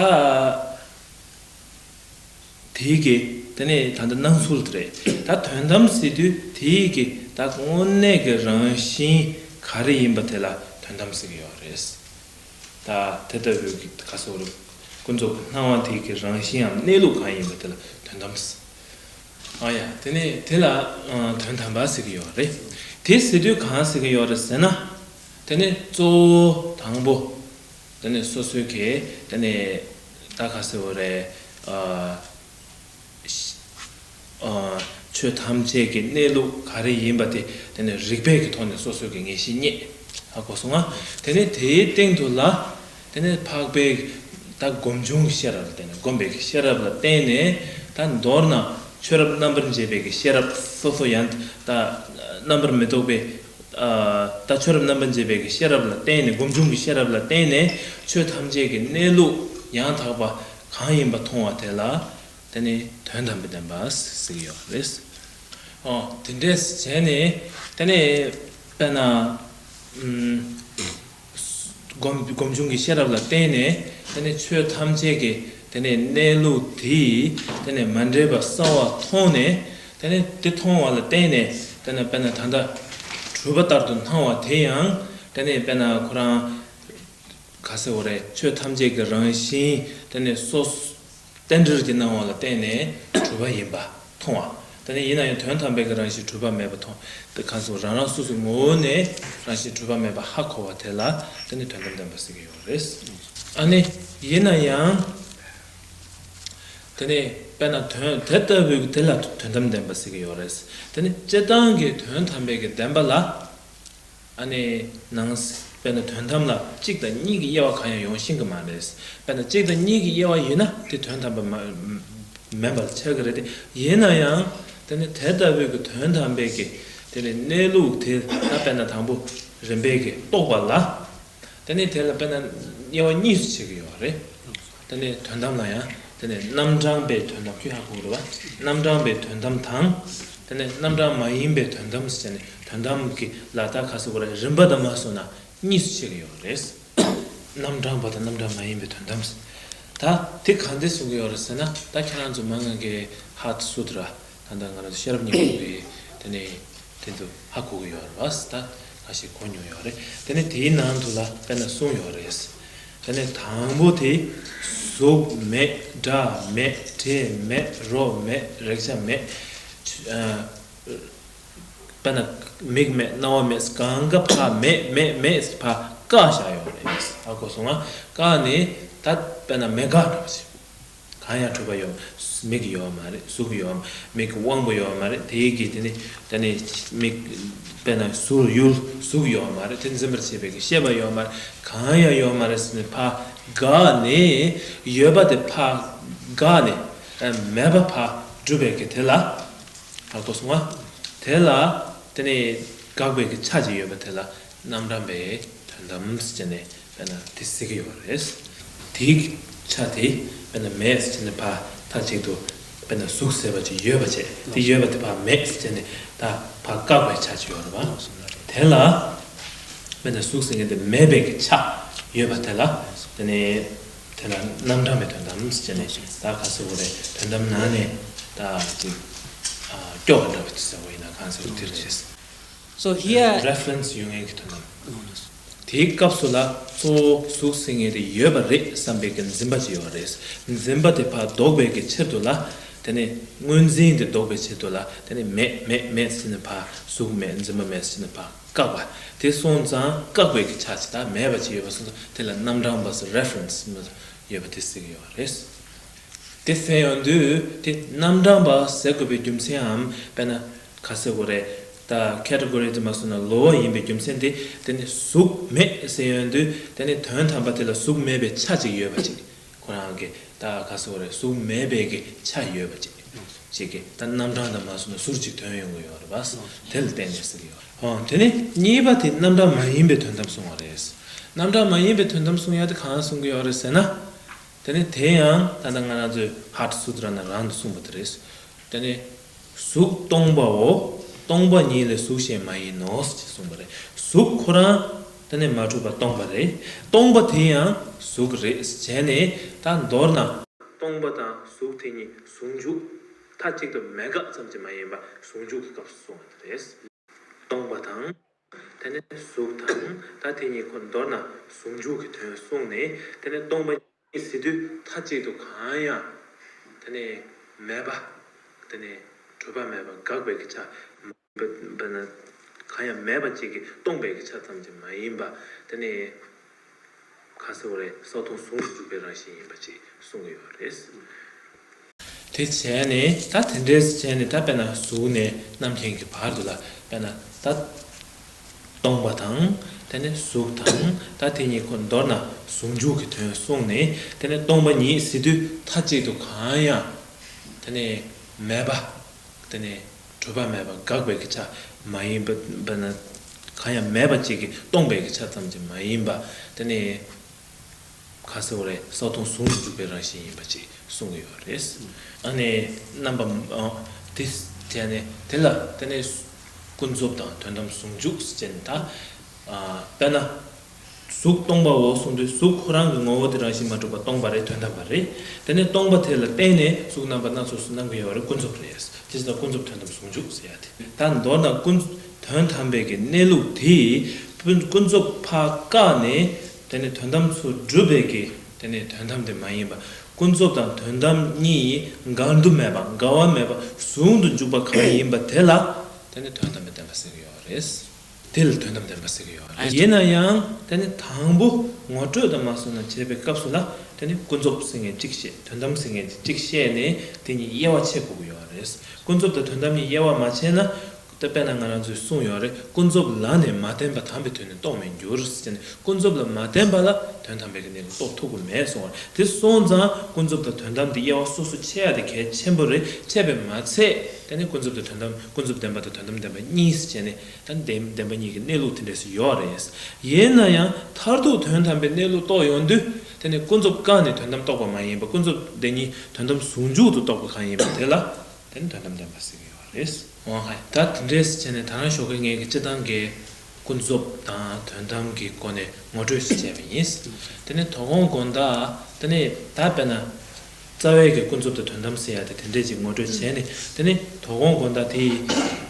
དེའི་གི་དེ་ནས་ད་ལྟ་སྣང་ཚུལ་དེ་རེད། ད་དོན་དམ་ཟེར་དུས་དེའི་གི་ད་དངོས་གནས་ཀྱི་རང་བཞིན་ག་རེ་ཡིན་པ་དེ་ལ་དོན་དམ་ཟེར་གྱི་ཡོད་རེད། ད་དེ་ལྟ་བུའི་གི་ག་ཟེར་རེད། ཀུན་རྫོབ་ཀྱི་སྣང་བ་དེ་གི་རང་བཞིན་ནམ་གནས་ལུགས་གང་ཡིན་པ་དེ་ལ་དོན་དམ་ཟེར། ཨ་ཡ། དེ་ནས་དེ་ལ་ཨ་དོན་དམ་པ་ཟེར་གྱི་ཡོད་རེད། དེ་ཟེར་དུས་གང་ཟེར་གྱི་ཡོད་རེད་ཟེར་ན། དེ་ནས་གཙོ་བོ་དང་པོ། དེ་ནས་སོ་སོའི་གི་དེ་ནས་ད་ག་ཟེར་བ་རེད། ཨ་ཨ་ཆོས་ཐམས་ཅད་ཀྱི་གནས་ལུགས་ག་རེ་ཡིན་པ་དེ་དེ་ནས་རིགས་པའི་གི་ཐོག་ནས་སོ་སོའི་གི་ངེས་ཤེས་རྙེད། ཧ་གོ་སོང་ང་། དེ་ནས་དེའི་སྟེང་དུ་ལ། དེ་ནས་འཕགས་པའི་ད་སྒོམ་བྱུང་གི་ཤེས་རབ་ལ་བརྟེན་ནས། སྒོམ་པའི་གི་ཤེས་རབ་ལ་བརྟེན་ནས། ད་མདོར་ན་ཆོས་རབ་རྣམ་པར་འབྱེད་པའི་གི་ཤེས་རབ་སོ་སོ་ཡང་ད་རྣམ་པར་མི་རྟོག་པའི། ཨ་ད་ཆོས་རབ་རྣམ་པར་འབྱེད་པའི་གི་ཤེས་རབ་ལ་བརྟེན་ནས། སྒོམ་བྱུང་གི་ཤེས་རབ་ལ་བརྟེན་ནས་ཆོས་ཐམས་ཅད་ཀྱི་གནས་ལུགས་ཡང་དག་པ་གང་ཡིན་པ་མཐོང་བ་དེ་ལ་དེ་ནི་དོན་དམ་པའི་བདེན་པ་ཟེར་གྱི་ཡོད་རེད། ཨོ་དེ་འདྲས་བྱས་ནས་དེ་ནི་དཔེར་ན། ཨུམ། སྒོམ་སྒོམ་བྱུང་གི་ཤེས་རབ་ལ་བརྟེན་ནས། དེ་ནས་ཆོས་ཐམས་ཅད་ཀྱི་དེ་ནས་གནས་ལུགས་དེ་དེ་ནས་མ་འདྲེས་པ་གསལ་བ་མཐོང་ནས། དེ་ནས་དེ་མཐོང་བ་ལ་བརྟེན་ནས། དེ་ནས་དཔེར་ན་ད་ལྟ་གྲུབ་པ་ལྟར་དུ་སྣང་བ་དེ་ཡང་། དེ་ནས་དཔེར་ན་ཁོ་རང་ག་ཟེར་བ་རེད། ཆོས་ཐམས་ཅད་ཀྱི་རང་བཞིན་དེ་ནས་སོ་རྟེན་འབྲེལ་གྱི་སྣང་བ་ལ་བརྟེན་ནས་གྲུབ་པ་ཡིན་པ་མཐོང་བ། དེ་ནས་ཡིན་ན་ཡང་དོན་དམ་པའི་གི་རང་བཞིན་གྲུབ་པ་མེད་པ་མཐོང་། དེ་གང་སོང་རང་རང་སོ་སོའི་ངོ་བོ་ནས་རང་བཞིན་གྲུབ་པ་མེད་པ་ཧ་གོ་བ་དེ་ལ་དེ་ནི་དོན་དམ་བདེན་པ་ཟེར་གྱི་ཡོད་རེད། ཨ་ནི་ཡིན་ན་ཡང་། དེ་ནི་དཔེར་ན་དོན་དེ་ལྟ་བུའི་དེ་ལ་དོན་དམ་བདེན་པ་ཟེར་གྱི་ཡོད་རེད། དེ་ནི་སྤྱིར་བཏང་གི་དོན་དམ་པའི་གི་བདེན་པ་ལ། ཨ་ནི་ནང་། དཔེར་ན་དོན་དམ་ལ་གཅིག་དང་གཉིས་ཀྱི་དབྱེ་བ་གང་ཡང་ཡོང་ཤེས་ཀྱི་མ་རེད། དཔེར་ན་གཅིག་དང་གཉིས་ཀྱི་དབྱེ་བ་ཡིན་ན་དེ་དོན་དམ་པ་མ་མིན་པ་ལ་ཆགས་ཀྱི་རེད་དེ། ཡིན་ན་ཡང་དེ་ནི་དེ་ལྟ་བུའི་གི་དོན་དམ་པའི་གི་དེ་ནི་གནས་ལུགས་དེ་ལ་དཔེར་ན་དང་པོ་རིམ་པས་གི་རྟོགས་པ་ལ། དེ་ནི་དེ་ལ་དཔེར་ན་དབྱེ་བ་གཉིས་སུ་ཕྱེ་གི་ཡོད་རེད། དེ་ནས་དོན་དམ་ལ་ཡང་དེ་ནས་རྣམ་གྲངས་པའི་དོན་དམ། ཁྱོད་ཧ་གོ་གི་རེད་བ། རྣམ་གྲངས་པའི་དོན་དམ་དང་། དེ་ནས་རྣམ་གྲངས་མ་ཡིན་པའི་དོན་དམ་ཟེར་ནས། དོན་དམ་གྱི་ལ་ད་ག་ཟེར་དགོས་རེད། རིམ་པ་དང་མ་སོང་ན་གཉིས་སུ་ཕྱེ་གི་ཡོད་རེད། རྣམ་གྲངས་པ་དང་རྣམ་གྲངས་མ་ཡིན་པའི་དོན་དམ་ཟེར། ད་དེ་ག་འདྲ་གསུང་གི་ཡོད་རེད་ཟེར་ན། ད་ཁྱེད་རང་ཚོ་མ་ང་གི་ཧ་ཏ་སུ་ཏྲ། ད་ལྟ་ང་རང་ཚོ་ཤེས་རབ་སྙིང་པོ་གི་དེ་ནས་དེ་ཚོ་ཧ་གོ་གི་ཡོད་རེད་བ། ད་ཁ་ཤས་གོ་མྱོང་ཡོད་རེད། དེ་ནས་དེའི་ནང་དུ་ལ་དཔེར་ན་གསུངས་ཡོད་རེད། དེ་ནས་དང་པོ་དེ་གཟུགས་མེད། སྒྲ་མེད། དྲི་མེད། རོ་མེད། རེག་བྱ་མེད། ཨ་དཔེར་ན་མིག་མེད། རྣ་བ་མེད། གང་ག་ཕ་མེད་མེད་མེད་ཕ་བཀག་བཞག་ཡོད་རེད། ཧ་གོ་སོང་ང་། བཀག་ནས་ད་དཔེར་ན་མེད་དགག་འདྲ་བ་ཞིག་གང་ཡང་གྲུབ་པ་ཡོད། མིག་ཡོད་མ་རེད། གཟུགས་ཡོད། མིག་གི་དབང་པོ་ཡོད་མ་རེད། དེའི་གི་དེ་ནི་དེ་ནི་མིག་དཔེར་ན་ཟུར་ཡུལ་གཟུགས་ཡོད་མ་རེད། དེ་འཛིན་པར་བྱེད་པའི་གི་ཤེས་པ་ཡོད་མ་རེད། གང་ཡང་ཡོད་མ་རེད་ཟེར་ནས་ཕར་བཀག་ནས། ཡོད་པ་དེ་ཕར་བཀག་ནས་མེད་པ་ཕར་སྒྲུབ་པའི་གི་དེ་ལ། ཧ་གོ་སོང་ང་། དེ་ལ་དེ་ནི་དགག་པའི་གི་ཆ་ཅིག་ཡོད་པ་དེ་ལ་རྣམ་གྲངས་པའི་དོན་དམ་ཟེར་ནས་དཔེར་ན་དེ་ཟེར་གྱི་ཡོད་རེད། དེའི་ཆ་དེ་དཔེར་ན་མེད་ཟེར་ནས་ཕར་མཐའ་གཅིག་ཏུ་དཔེར་ན་གཟུགས་ཟེར་བ་ཅིག་ཡོད་པ་བྱས། དེ་ཡོད་པ་དེ་ཕར་མེད་ཟེར་ནས་ད་ཕར་བཀག་པའི་ཆ་ཅིག་ཡོད་རེད་བ། དེ་ལ་དཔེར་ན་གཟུགས་ཟེར་མཁན་དེ་མེད་པའི་གི་ཆ་ཡོད་པ་དེ་ལ་དེ་ནས། དེ་ལ་རྣམ་གྲངས་པའི་དོན་དམ་ཟེར་ནས། ད་ག་ཟེར་དགོས་རེད། དོན་དམ་ནང་ནས་ད་ཅིག་ཨ་སྐྱོ་བ་འདྲ་བ་ཅིག་ཟེར་བ་ཡིན་ན་གང་ཟེར་དེ་རེད། So here reference ཡོང་ཡས་ཀྱི་དོན་དམ། དེའི་སྐབས་སུ་ལ་གཙོ་བོ་གཟུགས་ཟེར་མཁན་དེ་ཡོད་པ་རེད་བསམ་པའི་གི་འཛིན་པ་ཅིག་ཡོད་རེད། འཛིན་པ་དེ་ཕར་ལྡོག་པའི་གི་ཕྱིར་དུ་ལ། དེ་ནས་དངོས་འཛིན་དེ་ལྡོག་པའི་ཕྱིར་དུ་ལ། དེ་ནས་མེད་མེད་མེད་ཟེར་ནས་ཕར་གཟུགས་མེད་འཛིན་པ་མེད་ཟེར་ནས་ཕར་བཀག་པ། དེ་སོང་ཙང་བཀག་པའི་གི་ཆ་ཅིག་ད་མེད་པ་ཅིག་ཡོད་པ་སོང་ཙང་དེ་ལ་རྣམ་གྲངས་པ་ཟེར་reference ཡོད་པ་དེ་ཟེར་གྱི་ཡོད་རེད། དེ་ཟེར་ཡོང་དུས་དེ་རྣམ་གྲངས་པ་ཟེར་དགོས་པའི་རྒྱུ་མཚན་འམ། དཔེར་ན་ག་ཟེར་དགོས་རེད། ད་category དེ་མ་སོང་ན་ལོགས་ཡིན་པའི་རྒྱུ་མཚན་དེ། དེ་ནི་གཟུགས་མེད་ཟེར་ཡོང་དུས་དེ་ནི་དོན་དམ་པ་དེ་ལ་གཟུགས་མེད་པའི་ཆ་ཅིག་ཡོད་པ་ཅིག་ཁོ་རང་གི་ད་ག་ཟེར་དགོས་རེད། གཟུགས་མེད་པའི་གི་ཆ་ཡོད་པ་ཅིག་ཅིག་གི་ད་རྣམ་གྲངས་དང་མ་སོང་ན་ཟུར་ཅིག་ཐོན་ཡོང་གི་ཡོད་རེད་པ། དེ་ལ་བརྟེན་ནས་ཟེར་གྱི་ཡོད། ཨོ་དེ་ནི་གཉིས་པ་དེ་རྣམ་གྲངས་མ་ཡིན་པའི་དོན་དམ་གསུང་བ་རེད། རྣམ་གྲངས་མ་ཡིན་པའི་དོན་དམ་གསུང་ཡ་དེ་གང་གསུང་གི་ཡོད་རེད་ཟེར་ན། དེ་ནི་དེ་ཡང་ད་ལྟ་ང་རང་ཚོའི་ཧ་ཏ་སུ་ཏྲ་ན་རང་དུ་གསུངས་པ་དེ་རེད། དེ་ནི་གཟུགས་སྟོང་པའོ། སྟོང་པ་ཉིད་ལས་གཟུགས་གཞན་མ་ཡིན་ནོ་ཞེས་གསུངས་པ་རེད། གཟུགས་ཁོ་རང་དེ་ནི་མ་གྲུབ་པ་སྟོང་པ་རེད། སྟོང་པ་དེ་ཡང་གཟུགས་རེད་བྱས་ནས་ད་མདོར་ན། སྟོང་པ་དང་གཟུགས་དེ་གཉིས་ཟུང་འཇུག་མཐའ་གཅིག་ཏུ་མེད་དགག་ཙམ་གྱིས་མ་ཡིན་པ་ཟུང་འཇུག་གི་སྐབས་སུ་གསུངས་པ་དེ་རེད། སྟོང་པ་དང་ དེ་ནས་གཟུགས་དང་ད་དེ་གཉིས་ཁོ་མདོར་ན་ཟུང་འཇུག་གི་དོན་གསུངས་ནས། དེ་ནས་སྟོང་པ་ཉིད་ཟེར་དུས་མཐའ་གཅིག་ཏུ་གང་ཡང་དེ་ནས་མེད་པ། དེ་ནས་གྲུབ་པ་མེད་པ་དགག་པའི་གི་ཆ། པ་ན་གང་ཡང་མེད་པ་གཅིག་གིས་སྟོང་པའི་གི་ཆ་ཙམ་གྱིས་མ་ཡིན་པ། དེ་ནས་ག་ཟེར་བ་རེད། ས་སྟོང་ཟུང་དུ་འཇུག་པའི་རང་བཞིན་ཡིན་པ་ཅིག་གསུང་གི་ཡོད་རེད། དེ་བྱས་ནས་ད་དེ་འདྲས་བྱས་ནས་ད་དཔེར་ན་གཟུགས་ནས་རྣམ་མཁྱེན་གྱི་བར་དུ་ལ། དཔེར་ན་ད་སྟོང་པ་དང་། དེ་ནས་གཟུགས་དང་ད་དེ་གཉིས་ཁོ་མདོར་ན་ཟུང་འཇུག་གི་དོན་གསུངས་ནས། དེ་ནས་སྟོང་པ་ཉིད་ཟེར་དུས་མཐའ་གཅིག་ཏུ་གང་ཡང་དེ་ནས་མེད་པ། དེ་ནས་གྲུབ་པ་མེད་པ་དགག་པའི་གི་ཆ་མ་ཡིན་པ། དཔེར་ན་གང་ཡང་མེད་པ་གཅིག་གིས་སྟོང་པའི་གི་ཆ་ཙམ་གྱིས་མ་ཡིན་པ། དེ་ནས་ག་ཟེར་བ་རེད། ས་སྟོང་ཟུང་དུ་འཇུག་པའི་རང་བཞིན་ཡིན་པ་ཅིག་གསུང་གི་ཡོད་རེད། ཨ་ནི་རྣམ་པ་ཨ་དེ་བྱས་ནས་དེ་ལ་དེ་ནས་ཀུན་རྫོབ་དང་དོན་དམ་ཟུང་འཇུག་ཟེར་བྱས་ནས། ད་ཨ་དཔེར་ན། གཟུགས་སྟོང་པའོ་གསུངས་དུས་གཟུགས་ཁོ་རང་གི་ངོ་བོ་དེ་རང་བཞིན་མ་གྲུབ་པ་སྟོང་པ་རེད། དོན་དམ་པ་རེད། དེ་ནས་སྟོང་པ་དེ་ལ་བརྟེན་ནས་གཟུགས་རྣམ་པ་སྣ་ཚོགས་སུ་སྣང་གི་ཡོད་རེད། ཀུན་རྫོབ་རེད། དེ་ཟེར་ན་ཀུན་རྫོབ་དོན་དམ་ཟུང་འཇུག་ཟེར་ཡ་དེ། ད་མདོར་ན་ཀུན་དོན་དམ་པའི་གི་གནས་ལུགས་དེ་ཀུན་རྫོབ་ཕར་བཀག་ནས། དེ་ནས་དོན་དམ་ཚུར་སྒྲུབ་པའི་གི་དེ་ནས་དོན་དམ་དེ་མ་ཡིན་པ། ཀུན་རྫོབ་དང་དོན་དམ་གཉིས་འགལ་འདུ་མེད་པ། འགལ་བ་མེད་པ། ཟུང་དུ་འཇུག་པ་གང་ཡིན་པ་དེ་ལ་དེ་ནས་དོན་དམ་པའི་བདེན་པ་ཟེར་གི་ཡོད་རེད། དེ་ལ་དོན་དམ་བདེན་པ་ཟེར་གྱི་ཡོད་རེད། ཡིན་ན་ཡང་དེ་ནི་དང་པོ་ངོ་སྤྲོད་དང་མ་སོང་ན་བྱེད་པའི་སྐབས་སུ་ལ། དེ་ནི་ཀུན་རྫོབ་ཟེར་མཁན་གཅིག་བཤད། དོན་དམ་ཟེར་མཁན་གཅིག་བཤད་ནས་དེ་གཉིས་དབྱེ་བ་ཕྱེ་དགོས་ཀྱི་ཡོད་རེད། ཀུན་རྫོབ་དང་དོན་དམ་གཉིས་དབྱེ་བ་མ་ཕྱེ་ན། ད་དཔེར་ན་ང་རང་ཚོས་གསུངས་ཡོད་རེད། ཀུན་རྫོབ་ལ་ནི་མ་བརྟེན་པ་དམ་པའི་དོན་ནི་རྟོགས་མི་འགྱུར་ཟེར་ནས། ཀུན་རྫོབ་ལ་མ་བརྟེན་པ་ལ་དོན་དམ་པའི་གནས་ལུགས་རྟོགས་ཐུབ་ཀྱི་མེད་གསུངས་པ་རེད། དེ་སོང་ཙང་ཀུན་རྫོབ་དང་དོན་དམ་དེ་དབྱེ་བ་སོ་སོ་ཕྱེ་ཡ་དེ་གལ་ཆེན་པོ་རེད། ཕྱེ་བས་མ་ཚད་དེ་ནི་ཀུན་རྫོབ་དང་དོན་དམ། ཀུན་རྫོབ་བདེན་པ་དང་དོན་དམ་བདེན་པ་གཉིས་ཟེར་བྱས་ནས། ད་བདེན་བདེན་པ་གཉིས་ཀྱི་གནས་ལུགས་དེ་འདྲས་སུ་ཡོད་རེད། ཡིན་ན་ཡང་མཐར་ཐུག་དོན་དམ་པའི་གནས་ལུགས་རྟོགས་ཡོང་དུས། དེ་ནི་ཀུན་རྫོབ་བཀག་ནས་དོན་དམ་རྟོགས་པ་མ་ཡིན་པ། ཀུན་རྫོབ་དེ་ཉིད་དོན་དམ་ཟུང་འཇུག་ཏུ་རྟོགས་པ་གང་ཡིན་པ་དེ་ལ་དེ་ནི་དོན་དམ་བདེན་པ་ཟེར་གྱི་ཡོད་རེད། འོ་ཧ། ད་དེ་འདྲས་བྱས་ནས་ད་རང་ཞོགས་ཀས་ངས་ཀྱི་སྤྱི་བཏང་གི་ཀུན་རྫོབ་དང་དོན་དམ་གྱི་སྒོ་ནས་ངོ་སྤྲོད་ཞིག་བྱས་པ་ཡིན། དེ་ནི་དོ་དགོང་དགོང་དག་དེ་ནི་ད་དཔེར་ན། རྩ་བའི་གི་ཀུན་རྫོབ་དང་དོན་དམ་ཟེར་ཡ་དེ་དེ་འདྲས་ཅིག་ངོ་སྤྲོད་བྱས་ནས། དེ་ནས་དོ་དགོང་དགོང་དག་དེ་ཡི་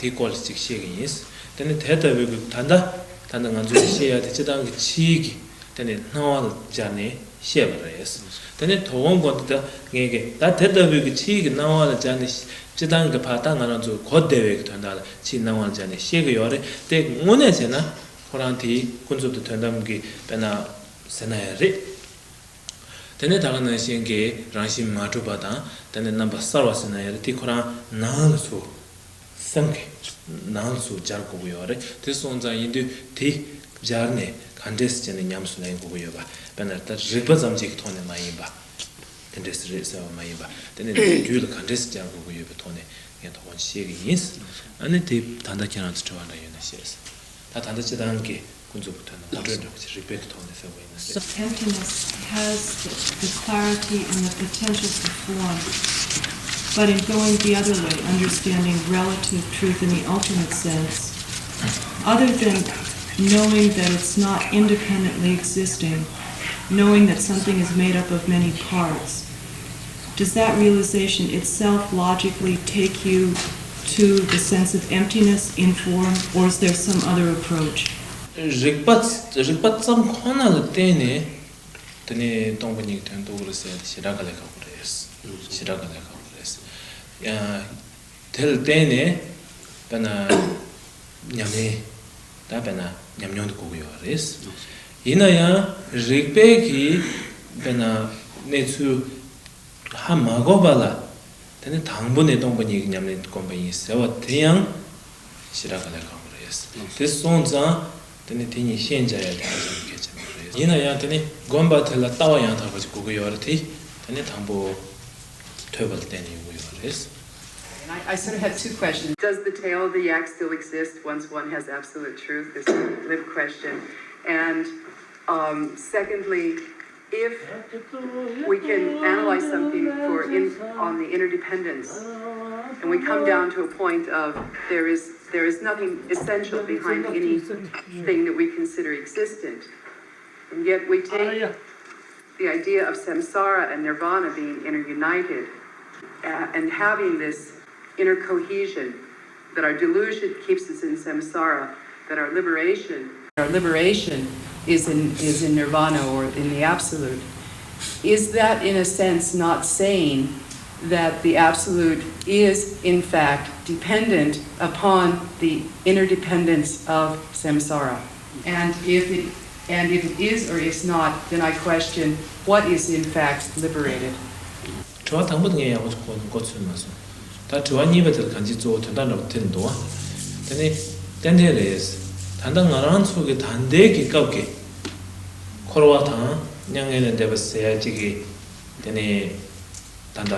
དེའི་སྐོར་ལ་ཅིག་བཤད་གི་ཡིན། དེ་ནས་དེ་ལྟ་བུའི་གི་ད་ལྟ་ད་ལྟ་ང་ཚོས་བཤད་ཡ་དེ་སྤྱི་བཏང་གི་ཕྱིའི་གི་དེ་ནས་སྣང་བ་ལ་སྦྱར་ནས་བཤད་པ་རེད། དེ་ནས་དོ་དགོང་དགོང་དག་ད་ངས་གི་ད་དེ་ལྟ་བུའི་གི་ཕྱིའི་གི་སྣང་བ་ལ་སྦྱར་ནས་སྤྱི་བཏང་གི་ཕར་ད་ང་རང་ཚོ་གོ་བདེ་བའི་གི་དོན་དག་ལ་ཕྱིའི་སྣང་བ་ལ་སྦྱར་ནས་བཤད་གི་ཡོད་རེད། དེ་དངོས་གནས་བྱས་ན་ཁོ་རང་དེའི་ཀུན་རྫོབ་དང་དོན་དམ་གི་དཔེར་ན་ཟེར་ན་ཡང་རེད། དེ་ནས་ད་ག་ནང་བཞིན་གྱི་རང་བཞིན་མ་གྲུབ་པ་དང་། དེ་ནས་རྣམ་པ་གསལ་བ་ཟེར་ན་ཡང་རེད། དེ་ཁོ་རང་ནང་ལ་སུ་སེམས་ཀྱི་ནང་ལ་སུ་སྦྱར་དགོས་ཀྱི་ཡོད་རེད། དེ་སོང་ཙང་ཡིན་དུས་དེ་སྦྱར་ནས་ག་འདྲས་སེ་བྱས་ནས་ཉམས་སུ་ལེན་དགོས་ཀྱི་ཡོད་པ། དཔེར་ན་ད་རིགས་པ་ཙམ་ཅིག་གི་ཐོག་ནས་མ་ཡིན་པ། དེ་འདྲས་སེ་རེད་ཟེར་བ་མ་ཡིན་པ། དེ་ནས་རྒྱུད་ལ་ག་འདྲས་སེ་སྦྱར་དགོས་ཀྱི་ཡོད་པའི་ཐོག་ནས་ངས་དོ་དགོང་བཤད་ཀྱི་ཡིན། ཨ་ནི་དེ་ད་ལྟ་ཁྱེད་རང་ཚོ་དྲི་བ་འདྲ་ཡོད་ན་བཤད། ད་ད་ལྟ་སྤྱི་བཏང་གི་ཀུན་རྫོབ་ཀྱི་དོན་དུ་ངོ་སྤྲོད་འདྲ་བོ་ཅིག་རིགས་པའི་གི་ཐོག་ནས་ཟེར་བ་ཡིན་ན་ཟེར། Emptiness has the clarity and the potential for form, but in going the other way, understanding relative truth in the ultimate sense, other than knowing that it's not independently existing, knowing that something is made up of many parts, does that realization itself logically take you to the sense of emptiness in form, or is there some other approach? རིགས་པ་རིགས་པ་ཙམ་ཁོ་ན་ལ་བརྟེན་ནས་དེ་ནས་སྟོང་པ་ཉིད་ཀྱི་དོན་རྟོགས་ཀྱི་རེད་ཟེར་ཡ་དེ་ཞེ་དྲག་དཀའ་ལས་ཁག་པོ་རེད། ཞེ་དྲག་དཀའ་ལས་ཁག་པོ་རེད། ཡང་དེ་ལ་བརྟེན་ནས་དཔེར་ན་ཉམས་ལེན། ད་དཔེར་ན་ཉམས་མྱོང་དེ་དགོས་ཀྱི་ཡོད་རེད། ཡིན་ན་ཡང་རིགས་པའི་གི་དཔེར་ན་གནས་ཚུལ་ཧ་མ་གོ་བ་ལ། དེ་ནི་དང་པོ་ནས་སྟོང་པ་ཉིད་ཀྱི་ཉམས་ལེན་དུ་བསྒོམ་པ་ཡིན་ཟེར་བ་དེ་ཡང་ཞེ་དྲག་དཀའ་ལས་ཁག་པོ་རེད། དེ་སོང་ཙང་དེ་ནི་དེ་གཉིས་ཤན་སྦྱར་ཡ་དེ་ཧ་ཅང་གལ་ཆེན་པོ་རེད། ཡིན་ན་ཡང་དེ་ནི་སྒོམ་པ་དེ་ལ་ལྟ་བ་ཡང་དག་པ་ཅིག་དགོས་ཀྱི་ཡོད་རེད་དེ། དེ་ནི་དང་པོ་ཐོས་པ་ལ་བརྟེན་ནས་ཡོང་གི་ཡོད་རེད། And I, I sort of have two questions. Does the tail of the yak still exist once one has absolute truth, this glib question? And um, secondly, if we can analyze something for in, on the interdependence, and we come down to a point of there is, there is nothing essential behind anything that we consider existent, and yet we take the idea of samsara and nirvana being interunited, uh, and having this inner cohesion, that our delusion keeps us in samsara, that our liberation, our liberation is in, is in nirvana or in the absolute, is that in a sense not saying that the absolute is in fact dependent upon the interdependence of samsara? And if it, and if it is or is not, then I question what is in fact liberated. དྲི་བ་དང་པོ་དེ་ངས་ཡག་པོ་གོ་གོ་ཚོད་མ་སོང་། ད་དྲི་བ་གཉིས་པ་དེར་གང་ཅི་གཙོ་བོ་དོན་དག་འདྲ་པོ་དེ་འདུག་བ། དེ་ནི་ཏན་ཏན་རེད། ད་ལྟ་ང་རང་ཚོ་གི་ད་ལྟའི་གི་སྐབས་ཀྱི་འཁོར་བ་དང་མྱ་ངན་ལས་འདས་པ་ཟེར་ཡ་གཅིག་གི་དེ་ནི་ད་ལྟ་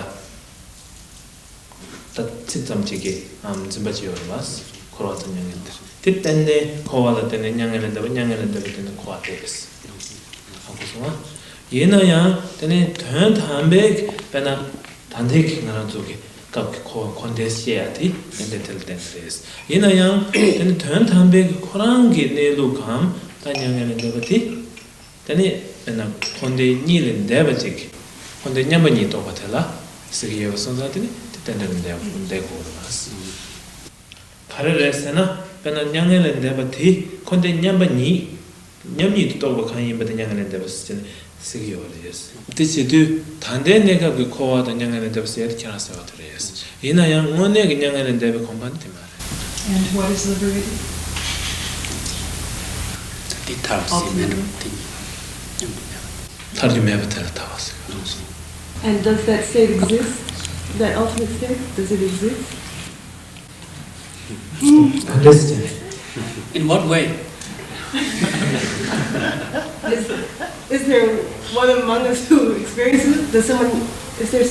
ད་ཚིག་ཙམ་གཅིག་གི་ཨམ་འཛིན་པ་ཅིག་ཡོད་རེད་བ། འཁོར་བ་དང་མྱ་ངན་འདས་པ་དེ་གཏན་ནས་འཁོར་བ་ལ་བརྟེན་ནས་མྱ་ངན་ལས་འདས་པ་མྱ་ངན་ལས་འདས་པ་བརྟེན་ནས་འཁོར་བ་དེ་རེད། ཧ་གོ་སོང་ང་། ཡིན་ན་ཡང་དེ་ནི་དོན་དམ་པའི་དཔེར་ན་ད་ལྟའི་གི་ང་རང་ཚོ་གི་སྐབས་ཀྱི་འཁོར་བ་འཁོར་འདས་བཤད་ཡ་དེ་ཏན་ཏན་དེ་ལ་བརྟེན་པ་རེད། ཡིན་ན་ཡང་དེ་ནི་དོན་དམ་པའི་གི་ཁོ་རང་གི་གནས་ལུགས་གམ་ད་མྱ་ངན་ལས་འདས་པ་དེ། དེ་ནི་དཔེར་ན་འཁོར་འདས་གཉིས་ལས་འདས་པ་ཅིག་འཁོར་འདས་མཉམ་པ་ཉིད་རྟོགས་པ་དེ་ལ་ཟེར་གྱི་ཡོད་པ་སོང་ཙང་དེ་ནི་དེ་ཏན་ཏན་འདས་འདས་དགོས་པ་རེད། ག་རེ་རེད་ཟེར་ན་དཔེར་ན་མྱ་ངན་ལས་འདས་པ་དེ་འཁོར་འདས་མཉམ་པ་ཉིད་མཉམ་ཉིད་དུ་རྟོགས་པ་གང་ཡིན་པ་དེ་མྱ་ངན་ལས་འདས་པ་ཟེར་ནས་ཟེར་གྱི་ཡོད་པ་རེད། དེ་བྱེད་དུས་ད་ལྟའི་གནས་སྐབས་ཀྱི་འཁོར་བ་དང་མྱ་ངན་ལས་འདས་པ་ཟེར་ཡ་དེ་ཁྱེད་རང་ཟེར་བ་དེ་རེད། ཡིན་ན་ཡང་དངོས་གནས་ཀྱི་མྱ་ངན་ལས་འདས་པའི་གོ་འཕང་དེ་མ་རེད། And what is liberated? དེ་ཐར་སྲིད་མེད་འགྲོ་དེ་ཉིད་མཉམ་དུ་མེད་པ། ཐར་རྒྱུ་མེད་པ་དེ་ལ་ཐར་བ་ཟེར་གི་རེད། And does that state exist? That ultimate state? Does it exist? Understand. In what way? Is, is there one among us who experiences it? Does someone, is there,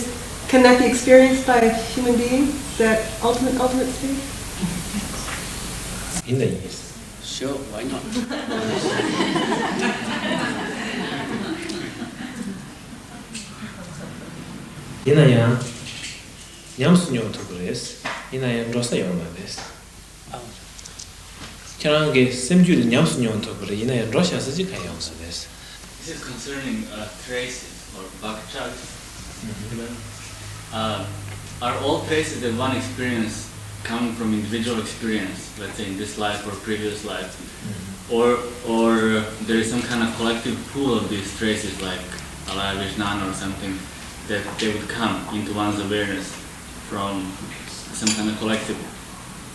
can that be experienced by a human being, that ultimate, ultimate state? ཡིན་ད་ཡིན། Sure, why not? ཡིན་ན་ཡང་ཉམས་སུ་མྱོང་ཐུབ་ཀྱི་རེད། ཡིན་ན་ཡང་འགྲོ་ས་ཡོད་མ་རེད། ཁྱེད་རང་གི་སེམས་རྒྱུད་ལ་ཉམས་སུ་མྱོང་ཐུབ་པ་རེད། ཡིན་ན་ཡང་འགྲོ་བཞག་ས་ཅིག་གང་ཡོང་ས་རེད། This is concerning uh, traces or bakchas. Mhm. Even, uh, are all traces that one experience coming from individual experience, let's say in this life or previous life, Mhm. or or there is some kind of collective pool of these traces, like Alaya Vijnan or something, that they would come into one's awareness from some kind of collective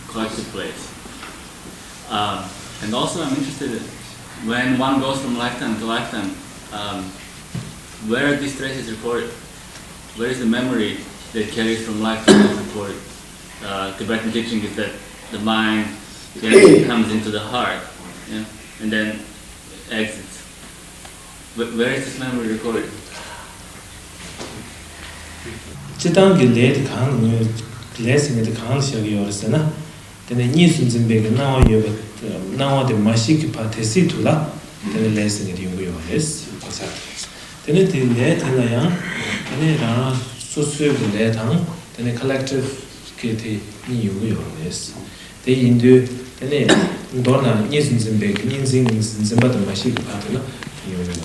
collective place. Um, and also, I'm interested in when one goes from lifetime to lifetime, um, where are these traces recorded? Where is the memory that carries from lifetime to lifetime recorded? Uh, Tibetan teaching is that the mind then comes into the heart, yeah, and then exits. Where, where is this memory recorded? སྤྱིར་བཏང་གི་ལས་དེ་གང་ལ་ངོས་ལས་ཟེར་མཁན་དེ་གང་ལ་བཞག་གི་ཡོད་རེད་ཟེར་ན། དེ་ནས་གཉིས་སུ་འཛིན་པའི་གི་སྣང་བ་ཡོད་པ། སྣང་བ་དེ་མ་ཞིག་གི་བར་དེ་སྲིད་དུ་ལ་དེ་ནས་ལས་ཟེར་མཁན་དེ་ཡོང་གི་ཡོད་རེད། བག་ཆགས་དེ། དེ་ནས་དེ་ལས་དེ་ལ་ཡང་དེ་ནས་རང་རང་སོ་སོའི་གི་ལས་དང་དེ་ནས་ཁོ་ལེག་ཊིབ་གི་དེ་གཉིས་ཡོང་གི་ཡོད་རེད། དེ་ཡིན་དུས་དེ་ནས་མདོར་ན་གཉིས་སུ་འཛིན་པའི་གི་གཉིས་འཛིན་གཉིས་སུ་འཛིན་པ་དང་མ་ཞིག་གི་བར་དེ་ལ་དེ་ཡོང་གི་ཡོད་རེད།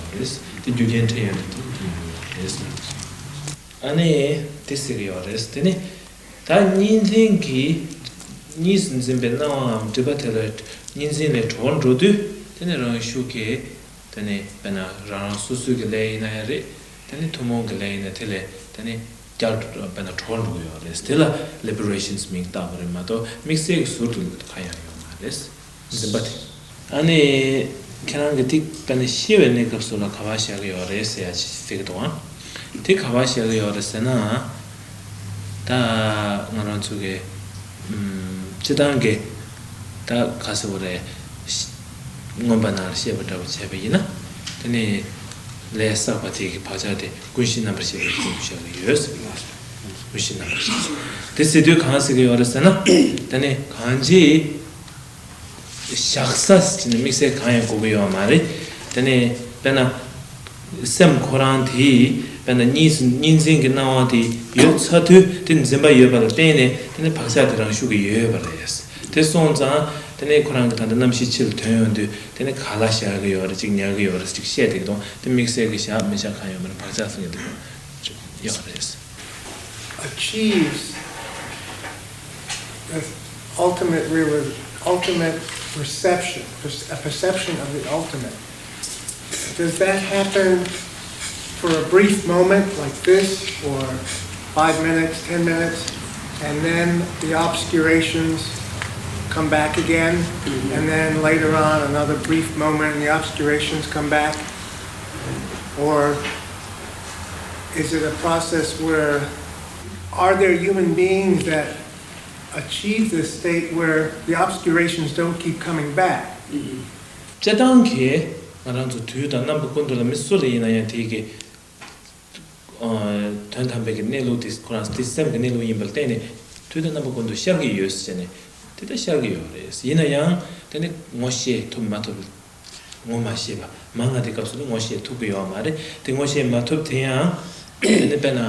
དེ་རྒྱུ་རྐྱེན་འཕྲད་ཡོང་དུས་དེ་ཡོང་གི་ཡོད་རེད། ཨ་ནི་དེ་ཟེར་གི་ཡོད་རེད། དེ་ནི་ད་གཉིས་འཛིན་གྱི་གཉིས་སུ་འཛིན་པའི་སྣང་བའམ་སྒྲིབ་པ་དེ་ལ་གཉིས་འཛིན་ལས་གྲོལ་འགྲོ་དུས་དེ་ནི་རང་ཤུགས་ཀྱིས་དེ་ནི་དཔེར་ན་རང་རང་སོ་སོའི་གི་ལས་ཡིན་ན་ཡང་རེད། དེ་ནི་ཐུན་མོང་གི་ལས་ཡིན་ན་དེ་ལས་དེ་ནི་བསྐྱར་དུ་དཔེར་ན་གྲོལ་འགྲོ་གི་ཡོད་རེད། དེ་ལ་ལི་བྷ་རེ་ཤན་མིང་བཏགས་པ་རེད་མ་གཏོགས་དམིགས་བསལ་གྱི་ཟུར་དུ་གང་ཡང་ཡོད་མ་རེད། འཛིན་པ་དེ། ཨ་ནི་ཁྱེད་རང་གི་ཏིག་དཔེར་ན་ཤི་བའི་གནས་སྐབས་སུ་ལ་ག་པར་བཞག་གི་ཡོད་རེད་ཟེར་ཡ་ཅིག་ཟེར་གི་འདུག་ཨང་། དེ་ག་པར་བཞག་གི་ཡོད་རེད་ཟེར་ན། ད་ང་རང་ཚོ་གི་ཨམ་སྤྱིར་བཏང་གི་ད་ག་ཟེར་བ་རེད། མངོན་པ་ནང་ལ་བཤད་པ་འདྲ་བོ་བྱས་པ་ཡིན་ན། དེ་ནི་ལས་བསགས་པ་དེ་གི་བག་ཆགས་དེ་ཀུན་གཞི་རྣམ་པར་ཤེས་པའི་སྟེང་དུ་བཞག་གི་ཡོད་ཟེར་གི་ཡོད་རེད། ཀུན་གཞི་རྣམ་པར་ཤེས། དེ་ཟེར་དུས་གང་ཟེར་གི་ཡོད་རེད་ཟེར་ན། དེ་ནི་གང་ཅི། བཞག་ས་ཟེར་ནས་དམིགས་བསལ་གང་ཡང་དགོས་ཀྱི་ཡོད་མ་རེད། དེ་ནས་དཔེར་ན། སེམས་ཁོ་རང་དེ་དཔེར་ན་གཉིས་སུ་གཉིས་འཛིན་གྱི་སྣང་བ་དེ་ཡོད་ཚར་དུས་དེ་འཛིན་པ་ཡོད་པ་ལ་བརྟེན་ནས་དེ་ནས་བག་ཆགས་དེ་རང་ཤུགས་ཀྱིས་ཡོད་པ་རེད། དེ་སོང་ཙང་དེ་ནས་ཁོ་རང་གི་ད་ལྟ་རྣམ་ཤེས་ཕྱི་ལ་ཐོན་ཡོང་དུས་དེ་ནས་ག་ལ་བཞག་གི་ཡོད་རེད་ཅིག་ཉར་གི་ཡོད་རེད་ཅིག་བཤད་བསྡད་ཀྱི་འདུག་དེ་དམིགས་བསལ་གྱི་བཞག་མི་བཞག་གང་ཡང་ཡོད་མ་རེད། བག་ཆགས་ཟེར་མཁན་དེ་ཡོད་རེད། Achieves the ultimate reali- ultimate perception, perce- a perception of the ultimate. Does that happen for a brief moment like this, or five minutes, ten minutes, and then the obscurations come back again, and then later on another brief moment and the obscurations come back? Or is it a process where, are there human beings that achieve this state where the obscurations don't keep coming back? སྤྱིར་བཏང་གི་ང་རང་ཚོ་དུས་དང་རྣམ་པ་ཀུན་ཏུ་ལ་མི་སུ་ལ་ཡིན་ན་ཡང་དེ་གི་ཨ་དོན་དམ་པའི་གི་གནས་ལུགས་དེ་ཁོ་རང་དེ་སེམས་ཀྱི་གནས་ལུགས་ཡིན་པར་བརྟེན་ནས་དུས་དང་རྣམ་པ་ཀུན་ཏུ་ཤར་གྱི་ཡོད་ཟེར་ནས་དེ་ལྟར་ཤར་གྱི་ཡོད་རེད། ཡིན་ན་ཡང་དེ་ནི་ངོ་ཤེས་ཐུབ་མ་ཐུབ། ངོ་མ་ཤེས་པ་མང་ང་དེ་སྐབས་སུ་ནི་ངོ་ཤེས་ཐུབ་ཀྱི་ཡོད་མ་རེད། དེ་ངོ་ཤེས་མ་ཐུབ་དེ་ཡང་དེ་ནི་དཔེར་ན་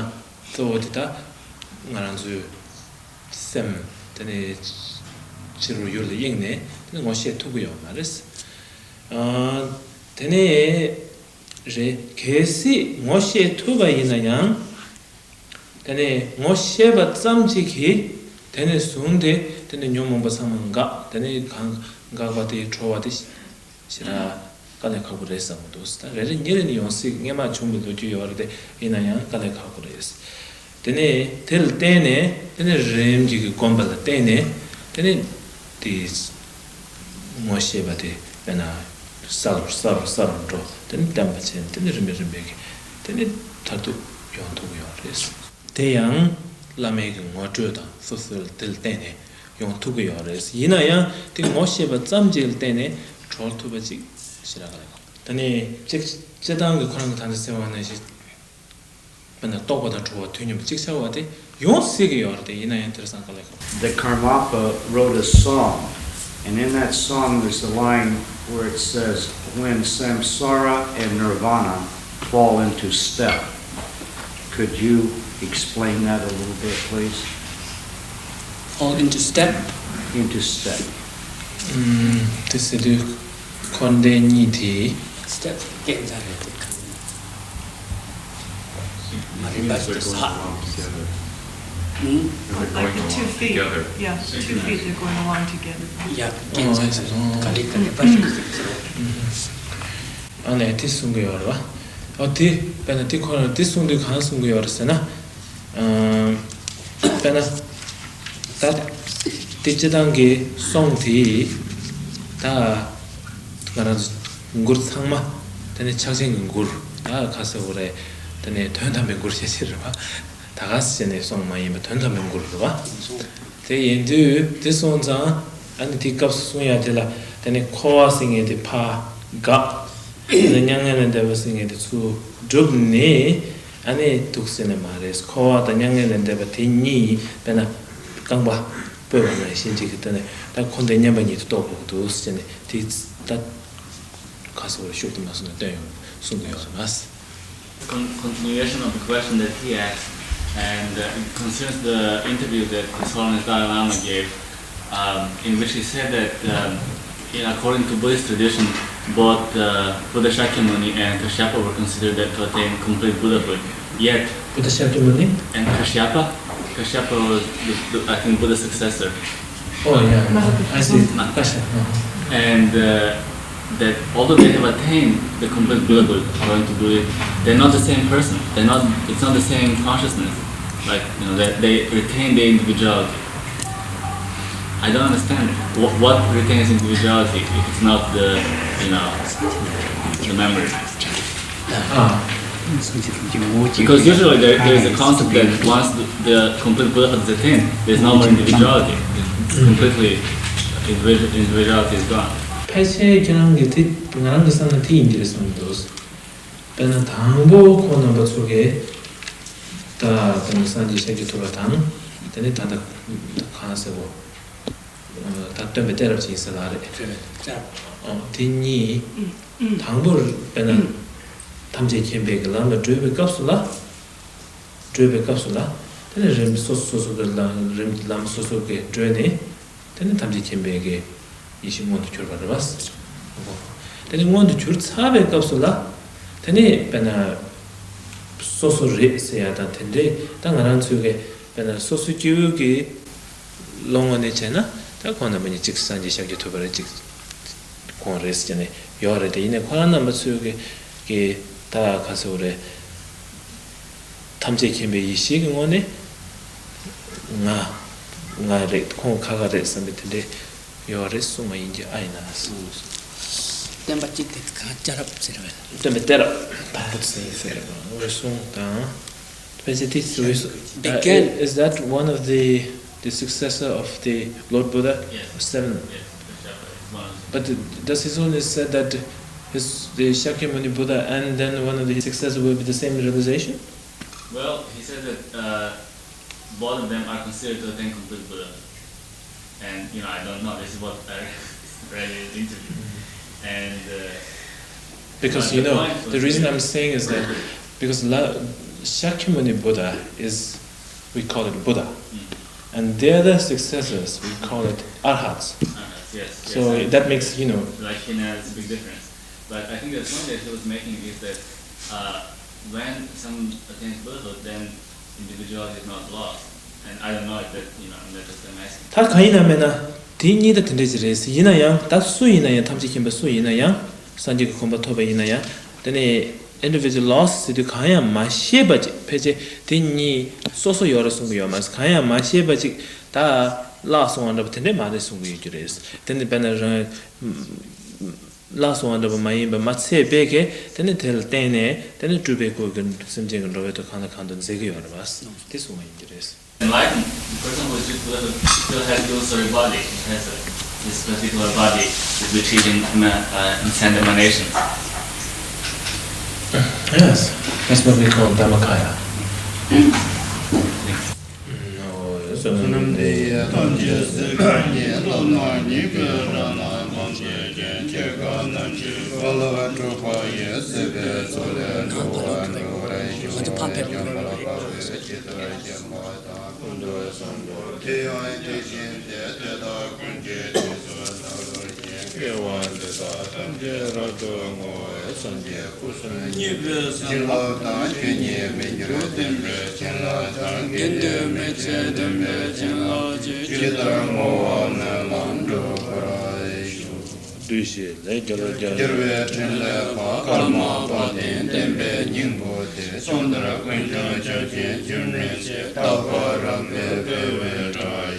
གཙོ་བོ་དེ་ད་ང་རང་ཚོའི་སེམས་དེ་ནི་ཕྱི་རོལ་ཡུལ་ལ་གཡེངས་ནས་དེ་ནི་ངོ་ཤེས་ཐུབ་ཀྱི་ཡོད་མ་རེད། ཨ་དེ་ནི་རེད། གལ་སྲིད་ངོ་ཤེས་ཐུབ་པ་ཡིན་ན་ཡང་དེ་ནི་ངོ་ཤེས་པ་ཙམ་གཅིག་གིས་དེ་ནས་བཟུང་སྟེ་དེ་ནི་ཉོན་མོངས་པ་ཚང་མ་འགག་དེ་ནི་གང་འགག་པ་དེ་གྲོལ་བ་དེ་ཞེ་དྲག་དཀའ་ལས་ཁག་པོ་རེད་བསམ་གྱི་འདུག་ད་རེ་རེ་གཉིས་རེ་ནི་ཡོང་སྲིད། སྔོན་མ་བྱུང་བའི་ལོ་རྒྱུས་ཡོད་རེད་དེ། ཡིན་ན་ཡང་དཀའ་ལས་ཁག་པོ་རེད། དེ་ནས་དེ་ལ་བརྟེན་ནས་དེ་ནས་རིམ་གྱིས་ཀྱི་གོམས་པ་ལ་བརྟེན་ནས་དེ་ནས་དེ་ངོ་ཤེས་པ་དེ་དཔེར་ན་གསལ་རུ་གསལ་རུ་གསལ་རུ་འགྲོ། དེ་ནས་བརྟན་པ་བྱས་ནས་དེ་ནས་རིམ་པས་རིམ་པས་ཀྱི་དེ་ནས་མཐར་ཐུག་ཡོང་ཐུབ་ཀྱི་ཡོད་རེད། དེ་ཡང་བླ་མའི་གི་ངོ་སྤྲོད་དང་སོ་སོ་ལ་དེ་ལ་བརྟེན་ནས་ཡོང་ཐུབ་ཀྱི་ཡོད་རེད། ཡིན་ན་ཡང་དེ་ངོ་ཤེས་པ་ཙམ་གཅིག་ལ་བརྟེན་ནས་གྲོལ་ཐུབ་པ་ཅིག་ཞེ་དྲག་ག་ལ་ཡོད། ད་ནི་གཅིག་སྤྱིར་བཏང་གི་ཁོ་རང་གི་ད་ནི་ཟེར་བ་ནང་བཞིན་དཔེར་ན་རྟོགས་པ་དང་གྲོལ་བ་དུས་མཉམ་པ་གཅིག་ཆགས་པ་དེ་ཡོང་སྲིད་ཀྱི་ཡོད་རེད་དེ། ཡིན་ན་ཡང་དེར་སང་ག་ལ་ཡོད། The Karmapa wrote a song, and in that song there's a line where it says, "When samsara and nirvana fall into step." Could you explain that a little bit, please? Fall into step. Into step. ཨམ། དེ་ཟེར་དུས་འཁོར་འདས་གཉིས་དེ། Step སྐས་འཛེགས་རེད་དེ། མ་རིག་པ་ཞིག་ཏུ་ཟགས། ཨུམ། Like the two feet. Yeah, the two feet are going along together. Yeah, སྐས་འཛེགས་ཟེར། ག་ལེ་ག་ལེ་པ་ཞིག་ཏུ་ཟགས། ཨ་ནི་དེ་གསུང་གི་ཡོད་རེད་བ། ཨོ་དེ་དཔེར་ན་དེ་ཁོ་རང་དེ་གསུང་དུས་གང་གསུང་གི་ཡོད་རེད་ཟེར་ན། ཨམ། དཔེར་ན་ད་དེ་སྤྱིར་བཏང་གི་སོང་དེ་ད་ང་རང་ཚོ་མགུར་ཚང་མ་དེ་ནི་ཕྱག་ཆེན་གྱི་མགུར་ད་ག་ཟེར་དགོས་རེད། དེ་ནི་དོན་དམ་པའི་མགུར་ཞེས་ཟེར་རེད་བ། ད་ག་ཟེར་ནས་སོང་མ་ཡིན་པ་དོན་དམ་པའི་མགུར་རེད་བ། དེ་ཡིན་དུས་དེ་སོང་ཙང་ཨ་ནི་དེའི་སྐབས་སུ་གསུང་ཡ་དེ་ལ་དེ་ནི་འཁོར་བ་ཟེར་མཁན་དེ་ཕར་འགག་དེ་ནི་མྱ་ངན་ལས་འདས་པ་ཟེར་མཁན་དེ་ཚུར་སྒྲུབ་ནས་ཨ་ནི་འདུག་ཟེར་ནས་མ་རེད། འཁོར་བ་དང་མྱ་ངན་ལས་འདས་པ་དེ་གཉིས་དཔེར་ན་རྐང་པ་སྤོས་པ་ནང་བཞིན་གཅིག་གི་སྟེང་ནས་ད་འཁོར་འདས་མཉམ་པ་ཉིད་དུ་རྟོགས་དགོས་ཀྱི་འདུག་ཟེར་ནས་དེ་ད་ག་ཟེར་བ་ཤུགས་དུ་མ་སོང་ནས་བསྟན་ཡོང་གསུང་གི་ཡོད་རེད་མ། Con- continuation of the question that he asked, and uh, it concerns the interview that His Holiness Dalai Lama gave, um, in which he said that um, in according to Buddhist tradition, both uh, Buddha Shakyamuni and Kashyapa were considered that to attain complete Buddhahood. Yet, Buddha Shakyamuni? And Kashyapa, Kashyapa was, the, the, I think, Buddha's successor. Oh, yeah. I see. Kashyapa. And uh, that although they have attained the complete Buddhahood, according to Buddha, they're not the same person. They're not. It's not the same consciousness. Like, you know, that they retain their individuality. I don't understand what, what retains individuality if it's not the, you know, the memory. Ah. Because usually there, there is a concept that once the, the complete Buddhahood is attained, there's no more individuality. It's completely individual, individuality is gone. ཕལ་ཆེར་ཁྱེད་རང་གི་དེ་ང་རང་གི་བསམ་ན་དེ་ཡིན་གྱི་རེད་བསམ་གྱི་འདུག་དཔེར་ན་དང་པོ་ཁོང་རྣམ་པ་ཚོ་གིས་ད་དེ་ནི་སངས་རྒྱས་ཤཱཀྱ་ཐུབ་པ་དང་དེ་ནི་ད་ལྟ་གང་ཟེར་བོ། ད་སྟོན་པའི་གཏད་རབས་ཅིག་ཡིན་ས་ལ་རེད། ཨོ་དེ་གཉིས་དང་པོར་དཔེར་ན་ཐམས་ཅད་མཁྱེན་པའི་གི་ལམ་ལ་བགྲོད་པའི་སྐབས་སུ་ལ། བགྲོད་པའི་སྐབས་སུ་ལ་དེ་ནི་རིམ་སོ་སོ་སོ་སོ་གི་ལམ་རིམ་ལམ་སོ་སོ་གི་བགྲོད་ནས་དེ་ནི་ཐམས་ཅད་མཁྱེན་པའི་གི་ཡེ་ཤེས་མངོན་དུ་གྱུར་པ་རེད་བ། དེ་ནི་མངོན་དུ་གྱུར་ཚར་བའི་སྐབས་སུ་ལ་དེ་ནི་དཔེར་ན་སོ་སོ་རེད་ཟེར་ཡ་དང་དེ་འདྲའི་ད་ང་རང་ཚོའི་གི་དཔེར་ན་སོ་སོའི་སྐྱེ་བོའི་གི་བློ་ངོ་ནས་བྱས་ན་ད་ཁོང་རྣམ་པ་གཉིས་གཅིག་སངས་རྒྱས་ཤཱཀྱ་ཐུབ་པ་རེད། གཅིག་ ཁོང་རེད་ཟེར་ནས་ཡོད་རེད་དེ། ཡིན་ནའི་ཁོ་རང་རྣམ་པ་ཚོས་ཀྱི་ཀྱི་ད་ག་ཟེར་བ་རེད། ཐམས་ཅད་མཁྱེན་པའི་ཡེ་ཤེས་ཀྱི་ངོས་ནས་ང་ང་རེད། ཁོང་ཁ་ཁ་རེད་བསམ་པའི་དེ་འདྲའི་ཡོད་རེད་གསུངས་པ་ཡིན་གྱི་ཨ་ཡིན་ན། བསྟན་པ་གཅིག་དེ་གང་སྐྱ་རབས་ཟེར་བས། བསྟན་པའི་གཏད་རབས་དང་པོ་དེ་ཡིན་ཟེར་རེད་པ། འོ་གསུངས་དང་། Twenty-six, uh, is that one of the, the successor of the Lord Buddha? Yes. Seven. Yes, exactly. It's one of the But does he only said that his, the Shakyamuni Buddha and then one of the successors will be the same realization? Well, he said that uh, both of them are considered to have been complete Buddha. And you know, I don't know. This is what I read in the interview. And uh, Because, you know, the reason I'm saying is that because La, Shakyamuni Buddha is, we call it Buddha, and the other successors, we call it Arhats. Arhats, yes. So that makes, you know, like, you know, it's a big difference. But I think the point that he was making is that uh, when someone attains Buddhahood, then individuality is not lost. And I don't know if that, you know, I'm not just I'm asking. ད་གང་ཡིན་ན་མེད་ན་དེ་གཉིས་ད་དེ་འདྲ་ཅིག་རེད་ཟེར། ཡིན་ན་ཡང་ད་སུ་ཡིན་ན་ཡང་ཐམས་ཅད་མཁྱེན་པ་སུ་ཡིན་ན་ཡང་སངས་རྒྱས་ཀྱི་གོ་འཕང་ཐོབ་པ་ཡིན་ན་ཡང་དེ་ནི་individual loss ཟེར་དུས་གང་ཡང་མ་ཤེས་པ་ཅིག་ཕལ་ཆེར་དེ་གཉིས་སོ་སོ་ཡོད་རེད་གསུང་གི་ཡོད་མ་རེད། གང་ཡང་མ་ཤེས་པ་ཅིག་ད་བརླག་སོང་བ་འདྲ་པོ་དེ་འདྲས་མ་རེད་གསུང་གི་ཡོད་རྒྱུ་རེད། དེ་ནི་དཔེར་ན་རང་བརླག་སོང་བ་འདྲ་པོ་མ་ཡིན་པ་མ་ཚད་པའི་གེ་དེ་ནི་དེ་ལ་བརྟེན་ནས་དེ་ནི་སྤྲུལ་པའི་སྐུ་གི་སེམས་ཅན་གྱི་འགྲོ་བའི་དོན་གང་དང་གང་དུ་མཛད་ཀྱི་ཡོད་རེད་པ། དེ་གསུང་བ་ཡིན་གྱི་རེད། Enlightened, the person who is just blessed still has illusory body. He has a, this particular body is retreating in, uh, in sand emanations. Yes, that's what we call Dhammakaya. བསོད་ནམས་འདི་ཡིས་ཐམས་ཅད་གཟིགས་པ་ཉིད། སྟོབས་རྣམས་སྙིང་པོའི་རང་སྣང་ངོ་མཚར་ཅན། སྐྱེ་རྒ་ན་འཆིའི་རྦ་རླབས་འཁྲུགས་པ་ཡི། སྲིད་པའི་མཚོ་ལས་འགྲོ་བ་སྒྲོལ་བར་ཤོག །འཇམ་དཔལ་དཔའ་བོས་ཇི་ལྟར་མཁྱེན་པ་དང་། ཀུན་ཏུ་བཟང་པོ་དེ་ཡང་དེ་བཞིན་ཏེ། དེ་དག་ཀུན་གྱི་རྗེས་སུ་བདག་སློབ་ཅིང་། དགེ་བ་འདི་དག་ཐམས་ཅད་རབ་ཏུ་བསྔོ་བས། སངས་རྒྱས་སྐུ་གསུམ་བརྙེས་པའི་བྱིན་རླབས་དང་། ཆོས་ཉིད་མི་འགྱུར་བདེན་པའི་བྱིན་རླབས་དང་། དགེ་འདུན་མི་ཕྱེད་བདེན་པའི་བྱིན་རླབས་ཀྱིས། ཇི་ལྟར་བསྔོ་བ་སྨོན་ལམ་འགྲུབ་པར་ཤོག །བདུད་བཞི་ལས་རྒྱལ་བར་སྐྱེ། རྒྱལ་བའི་ཕྲིན་ལས་འཕགས། ཀརྨ་པ་དན་བསྟན་པའི་སྙིང་པོ་སྟེ། བཅོམ་ལྡན་ཀུན་ཀྱང་མཆོད་ཅིང་སྐྱོན་མེད་ཅིང་། རྟག་པ་རབ་སྤེལ་སྤེལ་བའི་སྒྲ་